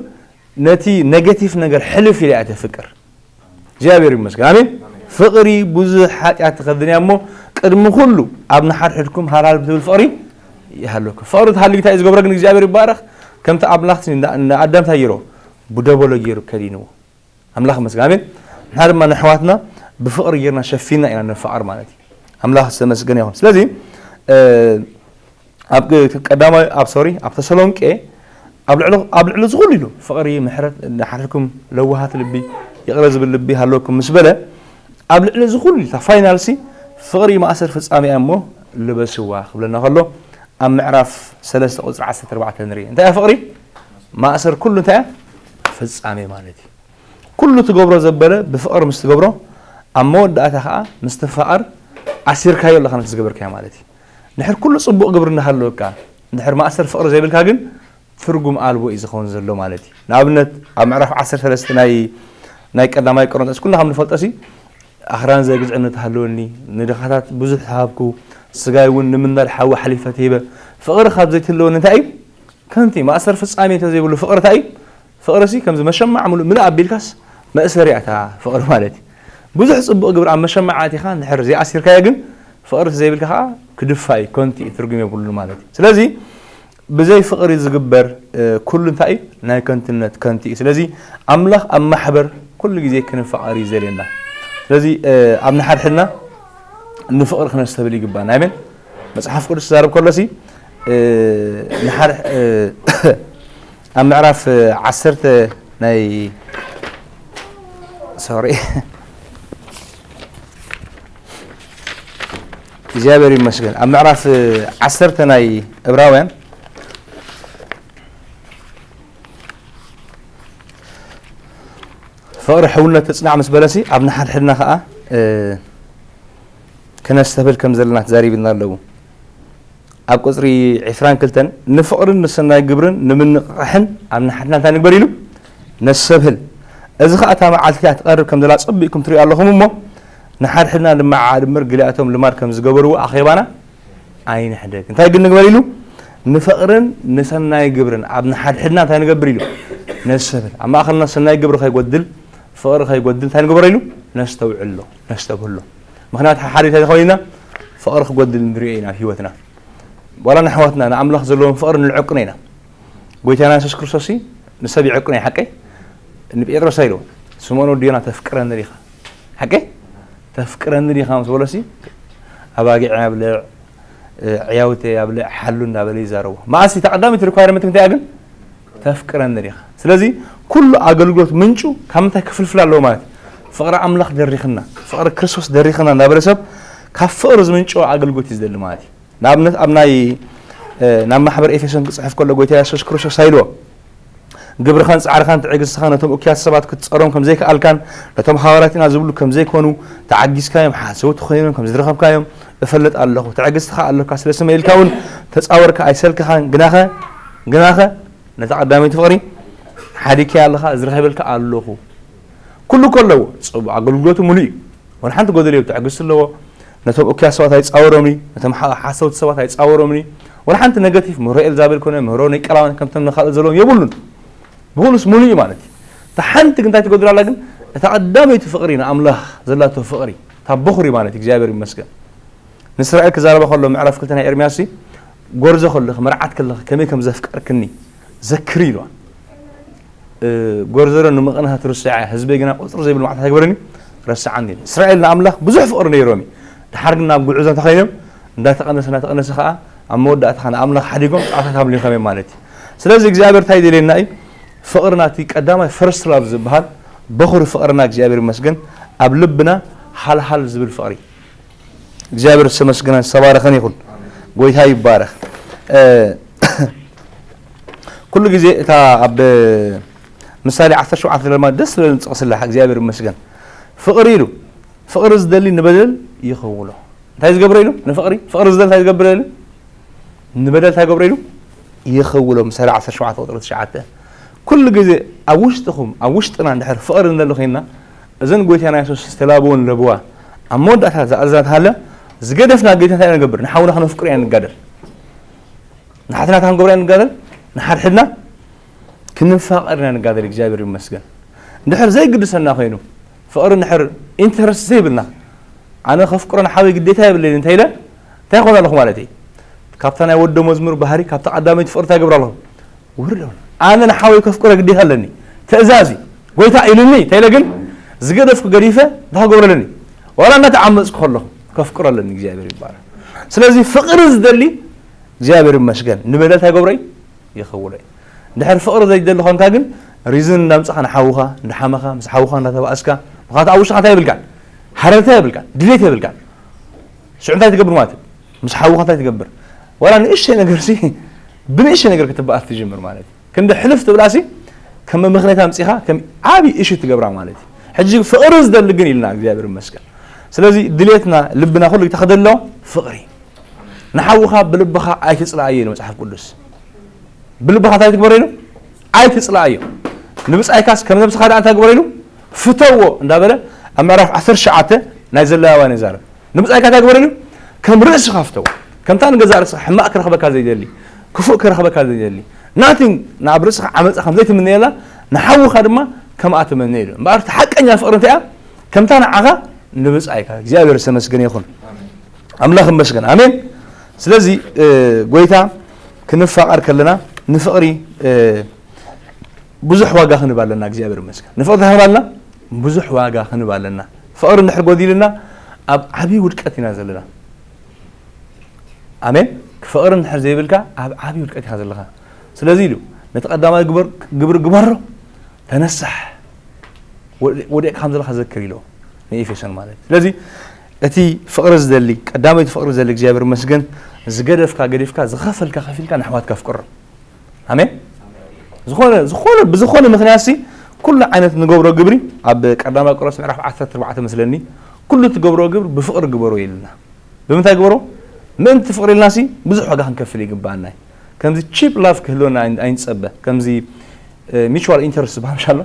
ነቲ ኔጌቲቭ ነገር ሕልፍ ኢላ እያ ተፍቅር እግዚኣብሔር ይመስገን ኣሜን። ፍቕሪ ብዙሕ ሓጢኣት ትኸድን እያ እሞ ቅድሚ ኩሉ ኣብ ንሓድሕድኩም ሃላል ብትብል ፍቕሪ ይሃለኩም። ፍቕሪ ተሃልዩ እንታይ እዩ ዝገብሮ ግን እግዚኣብሔር ይባረኽ ከምቲ ኣምላኽ ንኣዳም እንታይ ገይሮ ብደበሎ ገይሩ ከዲንዎ ኣምላኽ ይመስገን ኣሜን። ንሕና ድማ ንኣሕዋትና ብፍቕሪ ጌርና ሸፊንና ኢና ንፋቐር ማለት እዩ። ኣምላኽ ዝተመስገነ ይኹን። ስለዚ ኣብ ቀዳማይ ኣብ ሶሪ ኣብ ተሰሎንቄ ኣብ ልዕሊ ኣብ ልዕሊ ዝኹሉ ኢሉ ፍቕሪ ምሕረት ንሓድሕድኩም ለዋሃት ልቢ ይቕረ ዝብል ልቢ ሃለወኩም ምስ በለ ኣብ ልዕሊ እዚ ኩሉ እታ ፋይናልሲ ፍቕሪ ማእሰር ፍጻሜ እያ እሞ ልበስዋ ክብለና ከሎ ኣብ ምዕራፍ ሰለስተ ቁጽሪ ዓሰርተ ኣርባዕተ ንርኢ። እንታይ እያ ፍቕሪ? ማእሰር ኩሉ እንታይ እያ? ፍጻሜ ማለት እዩ። ኩሉ ትገብሮ ዘበለ ብፍቕሪ ምስ ትገብሮ ኣብ መወዳእታ ከዓ ምስ ትፋቐር ኣሲርካዮ ኣለኻ ነቲ ዝገበርካዮ ማለት እዩ። ንድሕር ኩሉ ጽቡቕ ግብሪ እናሃለወካ እንድሕር ማእሰር ፍቕሪ ዘይብልካ ግን ትርጉም ኣልቦ እዩ ዝኸውን ዘሎ ማለት እዩ። ንኣብነት ኣብ ምዕራፍ ዓሰርተ ሰለስተ ናይ ናይ ቀዳማይ ቆሮንቶስ ኩልና ከም ንፈልጦ ሲ ኣኽራን ዘይግዝዕነት ሃለወኒ፣ ንድኻታት ብዙሕ ሃብኩ፣ ስጋይ እውን ንምናድ ሓዊ ሓሊፈ ትሂበ። ፍቕሪ ካብ ዘይትህልወኒ እንታይ እዩ? ከንቲ ማእሰር ፍጻሜ እንተዘይብሉ ፍቕሪ እንታይ እዩ? ፍቕሪ ሲ ከምዚ መሸማዕ ሙሉእ ምልእ ኣቢልካስ መእሰሪ እያ እታ ፍቕሪ ማለት እዩ። ብዙሕ ጽቡቕ ግብሪ ኣብ መሸማዕ ኣቲኻ እንድሕር ዘይኣሲርካዮ ግን ፍቕሪ ዘይብልካ ከዓ ክድፋ እዩ፣ ከንቱ እዩ፣ ትርጉም የብሉን ማለት እዩ። ስለዚ ብዘይ ፍቕሪ ዝግበር ኩሉ እንታይ እዩ? ናይ ከንቱነት ከንቱ እዩ። ስለዚ ኣምላኽ ኣብ ማሕበር ኩሉ ግዜ ክንፋቐር እዩ ዘልየና። ስለዚ ኣብ ንሓድሕድና ንፍቕሪ ክነስተብል ይግባና። ኣሜን። መጽሓፍ ቅዱስ ክዛረብ ከሎሲ ንሓድ ኣብ ምዕራፍ ዓሰርተ ናይ ሶሪ እግዚኣብሔር ይመስገን ኣብ ምዕራፍ ዓሰርተ ናይ ዕብራውያን ፍቕሪ ሕውነት ትጽናዕ ምስ በለሲ ኣብ ንሓድሕድና ከዓ ክነስተብል ከም ዘለና ተዛሪብና ኣለዉ። ኣብ ቁጽሪ ዕስራን ክልተን ንፍቕርን ንሰናይ ግብርን ንምንቕቓሕን ኣብ ንሓድሕድና እንታይ ንግበር ኢሉ ነሰብህል። እዚ ኸኣ እታ መዓልቲ እቲኣ ትቐርብ ከም ዘላ ጸቢቕኩም ትርእዩ ኣለኹም እሞ ንሓድሕድና ንመዓዓድ እምበር ገሊኣቶም ልማድ ከም ዝገበርዎ ኣኼባና ኣይንሕደግ። እንታይ ግን ንግበር ኢሉ ንፍቕርን ንሰናይ ግብርን ኣብ ንሓድሕድና እንታይ ንገብር ኢሉ ነሰብህል። ኣብ ማእኸልና ሰናይ ግብሪ ከይጎድል ፍቕሪ ከይጎድል እንታይ ንግበሮ ኢሉ ነስተውዕሎ ነስተብህሎ። ምኽንያቱ ሓደ እንታይ ዝኸውን ኢና ፍቕሪ ክጎድል ንሪኦ ኢና ኣብ ህይወትና። ዋላ ንኣሕዋትና ንኣምላኽ ዘለዎም ፍቕሪ ንልዕቅኖ ኢና። ጎይታና የሱስ ክርስቶስ ንሰብ ይዕቅኖ እዩ ሓቀይ? ንጴጥሮስ ኣይልዎ ስምኦን ወዲ ዮና ተፍቅረኒ ዲኻ ሓቀይ? ተፍቅረኒ ዲኻ ምስ በሎሲ ኣባጊዕ ኣብልዕ ዕያውተ ኣብልዕ ሓሉ እንዳበለ ይዛረቦ። መኣሲ ተቐዳሚት ሪኳርመንት እንታይ ግን ተፍቅረኒ ዲኻ? ስለዚ ኩሉ ኣገልግሎት ምንጩ ካብ ምንታይ ክፍልፍል ኣለዎ ማለት ፍቕሪ ኣምላኽ ደሪኽና ፍቕሪ ክርስቶስ ደሪኽና እንዳበለ ሰብ ካብ ፍቕሪ ዝምንጭ ኣገልግሎት እዩ ዝደሊ ማለት እዩ። ንኣብነት ኣብ ናይ ናብ ማሕበር ኤፌሶን ክፅሕፍ ከሎ ጎይታ የሱስ ክርስቶስ ኣይልዎ ግብርኻን ፃዕርኻን ትዕግስትኻ ነቶም እኩያት ሰባት ክትፀሮም ከም ዘይከኣልካን ነቶም ሃዋርያት ኢና ዝብሉ ከም ዘይኮኑ ተዓጊስካዮም ሓሰውቲ ኮይኖም ከም ዝረኸብካዮም እፈልጥ ኣለኹ። ትዕግስቲ ኸኣ ኣሎካ፣ ስለ ስመይ ኢልካ እውን ተጻወርካ ኣይሰልከኻን። ግናኸ ግናኸ ነታ ቀዳመይቲ ፍቕሪ ሓዲግካያ ኣለኻ፣ ዝረኸበልካ ኣለኹ። ኩሉ እኮ ኣለዎ፣ ጽቡቕ ኣገልግሎቱ ምሉእ እዩ። ወላ ሓንቲ ጎደል የብሉ። ትዕግስቲ ኣለዎ። ነቶም እኩያት ሰባት ኣይጻወሮምን እዩ። ነቶም ሓ- ሓሰውቲ ሰባት ኣይጻወሮምን እዩ። ወላ ሓንቲ ነገቲቭ ምህሮ ኤልዛቤል ኮነ ምህሮ ናይ ቀላውያን ከምቶም ንኻልኦት ዘለዎም የብሉን። ብኹሉስ ሙሉእ እዩ ማለት እዩ። እታ ሓንቲ ግን እንታይ ትጎድል ኣላ ግን? እታ ቀዳመይቲ ፍቕሪ ንኣምላኽ ዘላቶ ፍቕሪ፣ እታ በኹሪ ማለት እዩ፣ እግዚኣብሔር ይመስገን። ንእስራኤል ክዛረባ ከሎ ምዕራፍ ክልተ ናይ ኤርምያስ ሲ፣ ጎርዞ ከለኺ፣ መርዓት ከለኺ ከመይ ከም ዘፍቀርክኒ ዘክሪ ኢልዋ። እ፣ ጎርዞ ዶ ንምቕናት ርስዓ፣ ህዝበይ ግና ቁጽሪ ዘይብሉ መዓት ኣይግበረኒ ረስዓኒ ኢሉ። እስራኤል ንኣምላኽ ብዙሕ ፍቕሪ ነይሮም እዩ። ድሓር ግን ናብ ጉዕዞ እንተኸይዶም እንዳተቐነሰ እንዳተቐነሰ ከኣ ኣብ መወዳእታ ከኣ ንኣምላኽ ሓዲጎም ጣዖታት ኣምሊኾም እዮም ማለት እዩ። ስለዚ እግዚኣብሔር እንታይ ይደልየና እዩ? ፍቕርና እቲ ቀዳማይ ፈርስት ላቭ ዝበሃል በኹሪ ፍቕርና እግዚኣብሔር ይመስገን ኣብ ልብና ሃልሃል ዝብል ፍቕሪ እግዚኣብሔር ዝተመስገነን ዝተባረኸን ይኹን። ጎይታ ይባረኽ። እ፣ ኩሉ ግዜ እታ ኣብ ምሳሌ ዓሰርተ ሸውዓተ ድማ ደስ ዝብለኒ ጥቕሲ ኣላ፣ እግዚኣብሔር ይመስገን። ፍቕሪ ኢሉ፣ ፍቕሪ ዝደሊ ንበደል ይኸውሎ። እንታይ ዝገብሮ ኢሉ? ንፍቕሪ፣ ፍቕሪ ዝደሊ እንታይ ዝገብር ኢሉ? ንበደል እንታይ ገብሮ ኢሉ? ይኸውሎ። ምሳሌ ዓሰርተ ሸውዓተ ቁጽሪ ትሽዓተ። ኩሉ ግዜ ኣብ ውሽጥኹም፣ ኣብ ውሽጥና እንድሕር ፍቕሪ ንደሊ ኮይንና፣ እዘን ጎይታና የሱስ ዝተላበወን ለበዋ ኣብ መወዳእታ ዝኣዘዛ ተሃለ፣ ዝገደፍና ግዴታ እንታይ ኢና ንገብር? ንሓውና ከነፍቅሮ ኢና ንጋደል። ንሓትናታ ክንገብሮ ኢና ንጋደል፣ ንሓድሕድና ክንፋቐር ኢና ንጋደል። እግዚኣብሔር ይመስገን። እንድሕር ዘይግድሰና ኮይኑ፣ ፍቕሪ እንድሕር ኢንተረስት ዘይብልና፣ ኣነ ከፍቅሮ ንሓወይ ግዴታ የብለይን እንተ ኢለ፣ እንታይ ይኾን ኣለኹ ማለት እዩ? ካብታ ናይ ወዲ መዝሙር ባህሪ፣ ካብታ ቀዳመይቲ ፍቕሪ እንታይ ይገብር ኣለኹ? ውርድ ኣለኹ። ኣነ ንሓወይ ከፍቅሮ ግዴታ ኣለኒ። ትእዛዝ እዩ። ጎይታ ኢሉኒ፣ እንተ ኢለ ግን ዝገደፍኩ ገዲፈ እንታይ ክገብሮ ኣለኒ? ዋላ እናተዓመፅኩ ከለኹ ከፍቅሮ ኣለኒ። እግዚኣብሔር ይባረክ። ስለዚ ፍቕሪ ዝደሊ እግዚኣብሔር ይመስገን። ንበደል እንታይ ገብሮ እዩ? ይኸውሎ እዩ። እንድሕር ፍቕሪ ዘይትደሊ ኾንካ ግን ሪዝን እንዳምጻኻ ንሓውኻ እንዳሓመኻ ምስ ሓውኻ እንዳተባእስካ፣ ምኽንያቱ ኣብ ውሽጥኻ እንታይ የብልካን? ሃረርታ የብልካን፣ ድሌት የብልካን። ሽዑ እንታይ ትገብር ማለት እዩ? ምስ ሓውኻ እንታይ ትገብር? ዋላ ንእሽተይ ነገር ሲ ብንእሽተይ ነገር ክትበኣስ ትጅምር ማለት እዩ። ክንዲ ሕልፍ ትብላ ሲ ከም ምኽንያት ኣምጺኻ ከም ዓቢ እሺ ትገብራ ማለት እዩ። ሕጂ ፍቕሪ ዝደሊ ግን ኢልና እግዚኣብሔር ይመስገን። ስለዚ ድሌትና ልብና ኩሉ ግዜ ክደሎ ፍቕሪ። ንሓውኻ ብልብኻ ኣይትጽልኣዮ ኢሉ መጽሓፍ ቅዱስ። ብልብኻ እንታይ ትግበሮ ኢሉ? ኣይትጽልኣዮ። ንብጻይካስ ከም ነብስኻ ደኣ እንታይ ግበሮ ኢሉ? ፍተዎ እንዳበለ ኣብ ምዕራፍ ዓሰርተ ትሽዓተ ናይ ዘሌዋውያን ይዛረብ። ንብጻይካ እንታይ ግበሮ ኢሉ? ከም ርእስኻ ፍተዎ። ከምታ ንገዛእ ርእስኻ ሕማቕ ክረኽበካ ዘይደሊ፣ ክፉእ ክረኽበካ ዘይደሊ፣ ናቲንግ ናብ ርእስኻ ዓመጻ ከም ዘይትምነየላ ንሓውኻ ድማ ከምኣ ትመነ ኢሉ። እምበኣር እቲ ሓቀኛ ፍቕሪ እንታይ እያ? ከምታ ንዓኻ ንብጻይካ። እግዚኣብሔር ዝተመስገነ ይኹን። ኣምላኽ ይመስገን። ኣሜን። ስለዚ እ፣ ጎይታ ክንፋቐር ከለና ንፍቕሪ እ፣ ብዙሕ ዋጋ ክንህብ ኣለና። እግዚኣብሔር ይመስገን። ንፍቕሪ እንታይ ክንህብ ኣለና? ብዙሕ ዋጋ ክንህብ ኣለና። ፍቕሪ እንድሕር ጎዲልና ኣብ ዓብዪ ውድቀት ኢና ዘለና። ኣሜን። ፍቕሪ እንድሕር ዘይብልካ ኣብ ዓብዪ ውድቀት ኢኻ ዘለኻ። ስለዚ ኢሉ ነቲ ቀዳማይ ግበር- ግብሪ ግበሮ፣ ተነሳሕ፣ ወደ- ወዲቕካ ከም ዘለኻ ዘክር ኢሎ ንኤፌሶን ማለት። ስለዚ እቲ ፍቕሪ ዝደሊ ቀዳመይቲ ፍቕሪ ዝደሊ እግዚኣብሔር ይመስገን። ዝገደፍካ ገዲፍካ ዝኸፈልካ ከፊልካ ንኣሕዋትካ ኣፍቅሮ። ኣሜን። ዝኾነ ዝኾነ ብዝኾነ ምኽንያት ሲ ኩሉ ዓይነት ንገብሮ ግብሪ ኣብ ቀዳማይ ቆሮንቶስ ምዕራፍ ዓሰርተ ኣርባዕተ መስለኒ ኩሉ ትገብሮ ግብሪ ብፍቕሪ ግበሮ ኢልና። ብምንታይ ግበሮ? ምእንቲ ፍቕሪ ኢልና ሲ ብዙሕ ዋጋ ክንከፍል ይግባኣና እዩ። ከምዚ ቺፕ ላቭ ክህልወና ኣይን- ኣይንጸበ። ከምዚ ሚቹዋል ኢንተረስት ዝበሃል ኣሎ።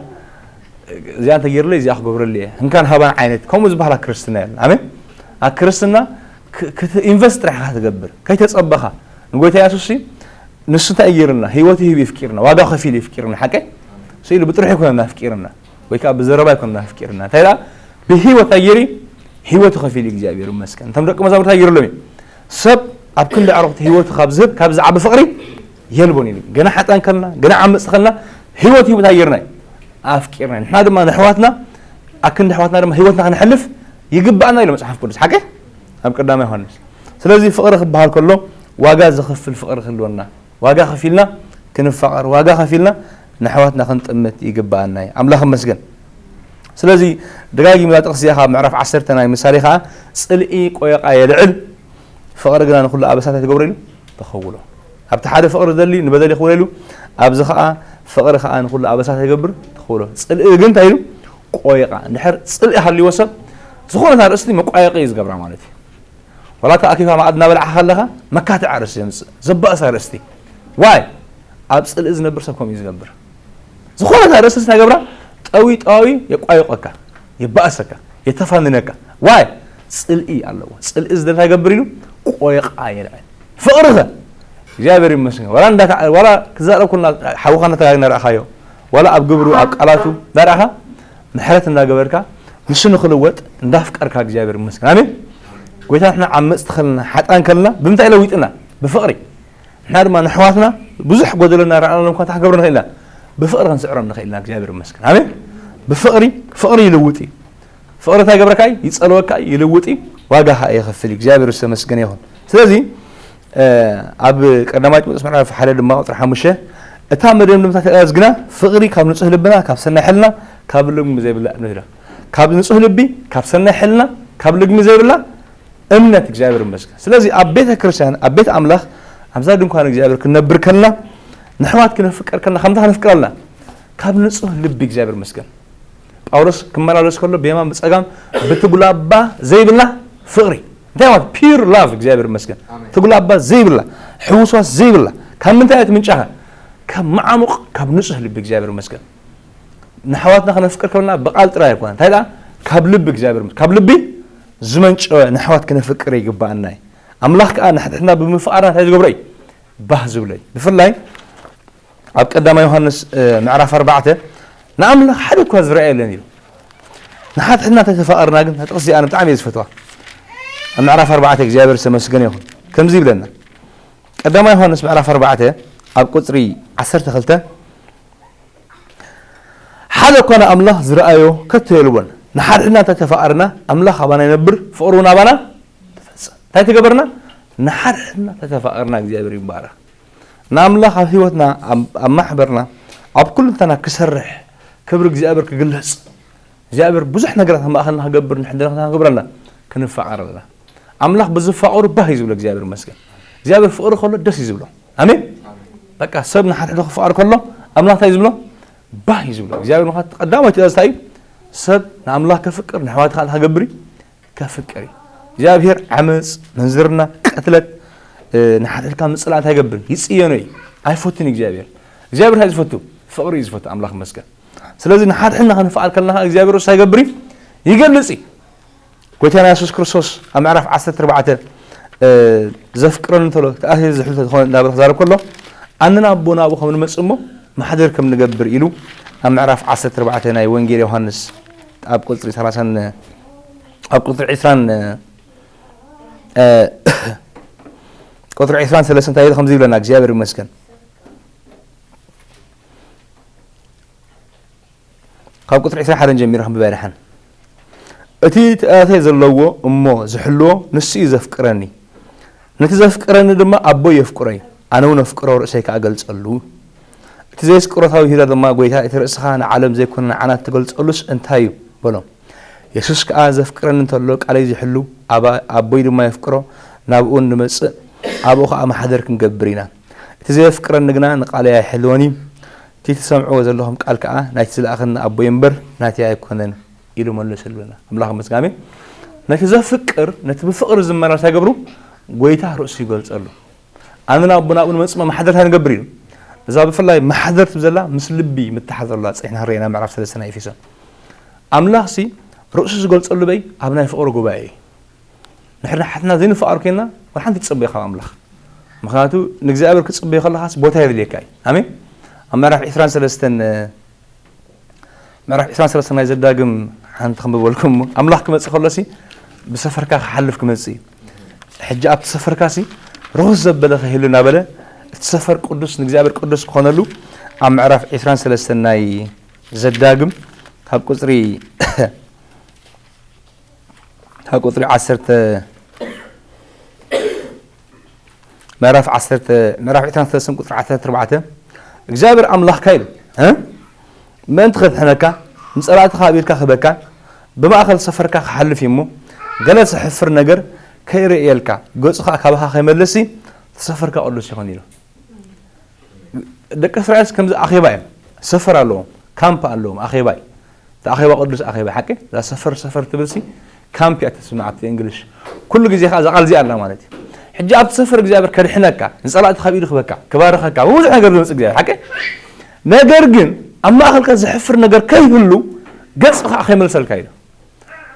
እዚኣ እንተገይርለይ እዚኣ ክገብረሉ እየ፣ ህንካን ሃባን ዓይነት ከምኡ ዝበሃል ኣብ ክርስትና የለን። ኣሜን። ኣብ ክርስትና ክ- ክት- ኢንቨስት ጥራሕ ኢኻ ትገብር፣ ከይተጸበኻ። ንጎይታ የሱስ ሲ ንሱ እንታይ እዩ ገይሩልና? ህይወቱ ሂቡ የፍቂርና፣ ዋጋ ከፊሉ የፍቂርና። ሓቀይ ስኢሉ ብጥርሑ ኣይኮነን ኣፍቂርና፣ ወይ ከዓ ብዘረባ ኣይኮነን ኣፍቂርና። እንታይ ደኣ ብህይወት ኣየር ህይወቱ ከፊሉ እግዚኣብሔር ይመስገን። እቶም ደቂ መዛሙርት እንታይ ገይሩሎም እዩ? ሰብ ኣብ ክንዲ ኣዕሩኽቲ ህይወቱ ካብ ዝህብ ካብ ዝዓቢ ፍቕሪ የልቦን ኢሉ። ገና ሓጣን ከልና፣ ገና ዓመጽቲ ከልና ህይወት ሂቡ እንታይ ገይርና እዩ? ኣፍቂርና። ንሕና ድማ ንኣሕዋትና ኣብ ክንዲ ኣሕዋትና ድማ ህይወትና ክነሕልፍ ይግባኣና ኢሉ መጽሓፍ ቅዱስ። ሓቂ ኣብ ቀዳማይ ዮሃንስ። ስለዚ ፍቕሪ ክበሃል ከሎ ዋጋ ዘኽፍል ፍቕሪ ክህልወና፣ ዋጋ ከፊልና ክንፋቐር፣ ዋጋ ከፊልና ንኣሕዋትና ክንጥምት ይግባኣና እዩ። ኣምላኽ ይመስገን። ስለዚ ደጋጊምና ጥቕሲ እዚኣ ካብ ምዕራፍ ዓሰርተ ናይ ምሳሌ ከዓ ጽልኢ ቆየቓ የልዕል፣ ፍቕሪ ግና ንኹሉ ኣበሳት ትገብሮ ኢሉ ተኸውሎ። ኣብቲ ሓደ ፍቕሪ ዝደሊ ንበደል ይኽውሎ ኢሉ፣ ኣብዚ ከዓ ፍቕሪ ከዓ ንኹሉ ኣበሳት ይገብር ተኸውሎ። ጽልኢ ግን እንታይ ኢሉ? ቆየቓ። እንድሕር ጽልኢ ሃልይዎ ሰብ ዝኾነት ኣርእስቲ መቋየቒ እዩ ዝገብራ ማለት እዩ። ዋላ ተኣኪብካ መኣዲ እናበላዕካ ከለኻ መካትዒ ኣርእስቲ የምጽእ፣ ዘባእስ ኣርእስቲ። ዋይ ኣብ ጽልኢ ዝነብር ሰብ ከምኡ እዩ ዝገብር። ዝኾነት ኣርእስቲ እንታይ ገብራ? ጠዊ ጠዋዊ የቋይቆካ፣ የባእሰካ፣ የተፋንነካ። ዋይ ጽልኢ ኣለዎ። ጽልኢ ዝደል እንታይ ገብር ኢሉ? ቆየቓ የልዕል። ፍቕሪ ኸ እግዚኣብሔር ይመስገን። ዋላ እንዳታ- ዋላ ክዛረብ ኩልና ሓውኻ እናተጋግና ረኣኻዮ፣ ዋላ ኣብ ግብሩ ኣብ ቃላቱ እንዳረኣኻ ምሕረት እንዳገበርካ ንሱ ንክልወጥ እንዳፍቀርካ እግዚኣብሔር ይመስገን። ኣሜን። ጎይታ ንሕና ዓመፅቲ ከለና ሓጣን ከለና ብምንታይ ለዊጥና? ብፍቕሪ። ንሕና ድማ ንሕዋትና ብዙሕ ጎደሎ እናረኣናሎም እኳ እንታይ ክንገብሮ ንኽእል ኢና? ብፍቕሪ ክንስዕሮም ንኽእል ኢና። እግዚኣብሔር ይመስገን። ኣሜን። ብፍቕሪ፣ ፍቕሪ ይልውጥ እዩ። ፍቕሪ እንታይ ገብረካ እዩ? ይጸልወካ እዩ፣ ይልውጥ እዩ፣ ዋጋ ኸኣ የኸፍል እዩ። እግዚኣብሔር ዝተመስገነ ይኹን። ስለዚ ኣብ ቀዳማይ ጢሞቴዎስ ምዕራፍ ሓደ ድማ ቁፅሪ ሓሙሽተ እታ መደምደምታ ትእዛዝ ግና ፍቕሪ ካብ ንጹህ ልብና ካብ ሰናይ ሕልና ካብ ልግሚ ዘይብላ እምነት ኢላ። ካብ ንጹህ ልቢ ካብ ሰናይ ሕልና ካብ ልግሚ ዘይብላ እምነት እግዚኣብሔር ይመስገን። ስለዚ ኣብ ቤተ ክርስቲያን ኣብ ቤት ኣምላኽ ኣብዛ ድንኳን እግዚኣብሔር ክንነብር ከልና ንሕዋት ክነፍቅር ከልና ከምታ ክነፍቅር ኣለና ካብ ንጹህ ልቢ እግዚኣብሔር ይመስገን። ጳውሎስ ክመላለስ ከሎ ብየማን ብጸጋም ብትጉላባ ዘይብላ ፍቕሪ እንታይ ማለት ፒር ላቭ እግዚኣብሔር ይመስገን። ትጉላባ ዘይብላ ሕውስዋስ ዘይብላ ካብ ምንታይ እያ ትምንጫኸ? ካብ መዓሙቕ ካብ ንጹህ ልቢ እግዚኣብሔር ይመስገን። ንኣሕዋትና ክነፍቅር ከለና ብቓል ጥራይ ኣይኮነ እንታይ ደኣ ካብ ልቢ እግዚኣብሔር ይመስገን። ካብ ልቢ ዝመንጨወ ንኣሕዋት ክነፍቅር ይግባኣና እዩ። ኣምላኽ ከኣ ንሓድሕድና ብምፍቓርና እንታይ ዝገብሮ እዩ? ባህ ዝብሎ እዩ። ብፍላይ ኣብ ቀዳማይ ዮሃንስ ምዕራፍ ኣርባዕተ ንኣምላኽ ሓደ እኳ ዝረኣ የለን ኢሉ። ንሓድሕድና እንተተፋቐርና ግን እታ ጥቕሲ ኣነ ብጣዕሚ እየ ዝፈትዋ። ኣብ ምዕራፍ ኣርባዕተ እግዚኣብሔር ዝተመስገነ ይኹን ከምዚ ይብለና። ቀዳማይ ዮሃንስ ምዕራፍ ኣርባዕተ ኣብ ቁፅሪ ዓሰርተ ክልተ ሓደ እኳ ንኣምላኽ ዝረኣዮ ከቶ የልቦን። ንሓድሕድና እንተተፋቐርና ኣምላኽ ኣባና ይነብር ፍቕሪ እውን ኣባና ትፈጽም። እንታይ ትገበርና? ንሓድሕድና እንተተፋቐርና እግዚኣብሔር ይባረኽ። ንኣምላኽ ኣብ ህይወትና ኣብ ማሕበርና ኣብ ኩልንተና ክሰርሕ ክብሪ እግዚኣብሔር ክግለጽ እግዚኣብሔር ብዙሕ ነገራት ኣብ ማእኸልና ክገብር ንሕድና ክንገብር ኣለና። ክንፋቐር ኣለና። ኣምላኽ ብዝፋቐሩ ባህ እዩ ዝብሎ እግዚኣብሔር ይመስገን። እግዚኣብሔር ፍቕሪ ከሎ ደስ እዩ ዝብሎ። ኣሜን። በቃ ሰብ ንሓድሕዱ ክፋቐር ከሎ ኣምላኽ እንታይ እዩ ዝብሎ? ባህ እዩ ዝብሎ እግዚኣብሔር። ምኽንያቱ ቀዳማይ ትእዛዝ እንታይ እዩ? ሰብ ንኣምላኽ ከፍቅር ንኣሕዋቱ ከዓ እንታይ ክገብር እዩ? ከፍቅር እዩ። እግዚኣብሔር ዓመፅ፣ ምንዝርና፣ ቅትለት፣ ንሓድሕድካ ምፅላእ እንታይ ይገብርን ይፅየኖ እዩ። ኣይፈቱን እዩ እግዚኣብሔር። እግዚኣብሔር እንታይ ዝፈቱ? ፍቕሪ እዩ ዝፈቱ። ኣምላኽ ይመስገን። ስለዚ ንሓድሕድና ክንፍዓል ከለና ከዓ እግዚኣብሔር እንታይ ይገብር እዩ? ይገልፅ እዩ። ጎይታና የሱስ ክርስቶስ ኣብ ምዕራፍ ዓሰርተ ኣርባዕተ ዘፍቅረኒ እንተሎ ተኣትየ ዝሕሉ ተዝኾነ እንዳበለ ክዛረብ ከሎ ኣንና ኣቦ ናብኡ ከም ንመጽእ እሞ ማሕደር ከም ንገብር ኢሉ ኣብ ምዕራፍ ዓሰርተ ኣርባዕተ ናይ ወንጌል ዮሃንስ ኣብ ቁጽሪ ሰላሳን ኣብ ቁጽሪ ዕስራን ቁጽሪ ዕስራን ሰለስተ እንታይ ኢሉ ከምዚ ይብለና እግዚኣብሔር ይመስገን። ካብ ቁጽሪ ዕስራን ሓደን ጀሚረ ከንብባ ይደሓን። እቲ ትእዛዘይ ዘለዎ እሞ ዝሕልዎ ንሱ እዩ ዘፍቅረኒ። ነቲ ዘፍቅረኒ ድማ ኣቦይ የፍቅሮ እዩ። ኣነ እውን ኣፍቅሮ ርእሰይ ከኣ እገልጸሉ። እቲ ዘየስቅሮ ታዊ ይሁዳ ድማ ጎይታ እቲ ርእስኻ ንዓለም ዘይኮነ ንዓና እትገልጸሉስ እንታይ እዩ? በሎ። የሱስ ከኣ ዘፍቅረኒ እንተሎ ቃለይ ዝሕሉ ኣባ- ኣቦይ ድማ የፍቅሮ ናብኡ ንመጽእ ኣብኡ ከኣ ማሕደር ክንገብር ኢና። እቲ ዘየፍቅረኒ ግና ንቃለይ ኣይሕልዎን እዩ። እቲ ትሰምዕዎ ዘለኹም ቃል ከኣ ናይቲ ዝለኣኸኒ ኣቦይ እምበር ናተይ ኣይኮነን ኢሉ መለሰሉና። ኣምላኽ ይመስገን። ኣሜን። ነቲ ዘፍቅር ነቲ ብፍቕሪ ዝመላለስ ኣይገብሩ ጎይታ ርእሱ ይገልጸሉ። ኣነ ናብ ኣቦ ናብኡ ንመጽእ ማሕደር እንታይ ንገብር ኢሉ። እዛ ብፍላይ ማሕደር ትብል ዘላ ምስ ልቢ ምትሓዝ ዘላ ጸኒሕና ርኢና ምዕራፍ ሰለስተ ናይ ኤፌሶን። ኣምላኽሲ ርእሱ ዝገልጸሉ በይ ኣብ ናይ ፍቕሪ ጉባኤ እዩ። ንሕና ሓትና ዘይንፍቓር ኮይና ወላ ሓንቲ ትጽበይ ካብ ኣምላኽ። ምኽንያቱ ንእግዚኣብሔር ክትጽበዮ ከለኻስ ቦታ የድልየካ እዩ። ኣሜን። ኣብ ምዕራፍ ዕስራን ሰለስተን ምዕራፍ ዕስራን ሰለስተን ናይ ዘዳግም ሓንቲ ክንብበልኩም እሞ ኣምላኽ ክመጽእ ከሎሲ ብሰፈርካ ክሓልፍ ክመጽእ እዩ። ሕጂ ኣብቲ ሰፈርካሲ ርኹስ ዘበለ ከይህሉ እናበለ እቲ ሰፈር ቅዱስ ንእግዚኣብሔር ቅዱስ ክኾነሉ ኣብ ምዕራፍ ዕስራን ሰለስተን ናይ ዘዳግም ካብ ቁጽሪ ካብ ቁጽሪ ዓሰርተ ምዕራፍ ዓሰርተ ምዕራፍ ዕስራን ሰለስተን ቁጽሪ ዓሰርተ ኣርባዕተ እግዚኣብሔር ኣምላኽካ ኢሉ እ ምእንቲ ከድሕነካ ንጸላእትኻ ኣብ ኢድካ ክህበካ ብማእከል ሰፈርካ ክሓልፍ እዩ እሞ ገለ ዘሕፍር ነገር ከይርእየልካ ገጹ ኸኣ ካባኻ ከይመልስ እቲ ሰፈርካ ቅዱስ ይኹን ኢሉ። ደቂ እስራኤልስ ከምዚ ኣኼባ እዮም። ሰፈር ኣለዎም፣ ካምፕ ኣለዎም፣ ኣኼባ እዩ። እቲ ኣኼባ ቅዱስ ኣኼባ ሓቂ እዛ ሰፈር ሰፈር ትብልሲ ካምፕ እያ ተስምዕ ኣብቲ እንግሊሽ። ኩሉ ግዜ ከዓ እዛ ቃል እዚኣ ኣላ ማለት እዩ። ሕጂ ኣብቲ ሰፈር እግዚኣብሔር ከድሕነካ፣ ንጸላእቲ ካብ ኢዱ ክበካ፣ ክባርኸካ፣ ብብዙሕ ነገር ዝመጽእ እግዚኣብሔር ሓቂ። ነገር ግን ኣብ ማእኸልካ ዘሕፍር ነገር ከይህሉ ገጽ ከዓ ከይመልሰልካ ኢሉ።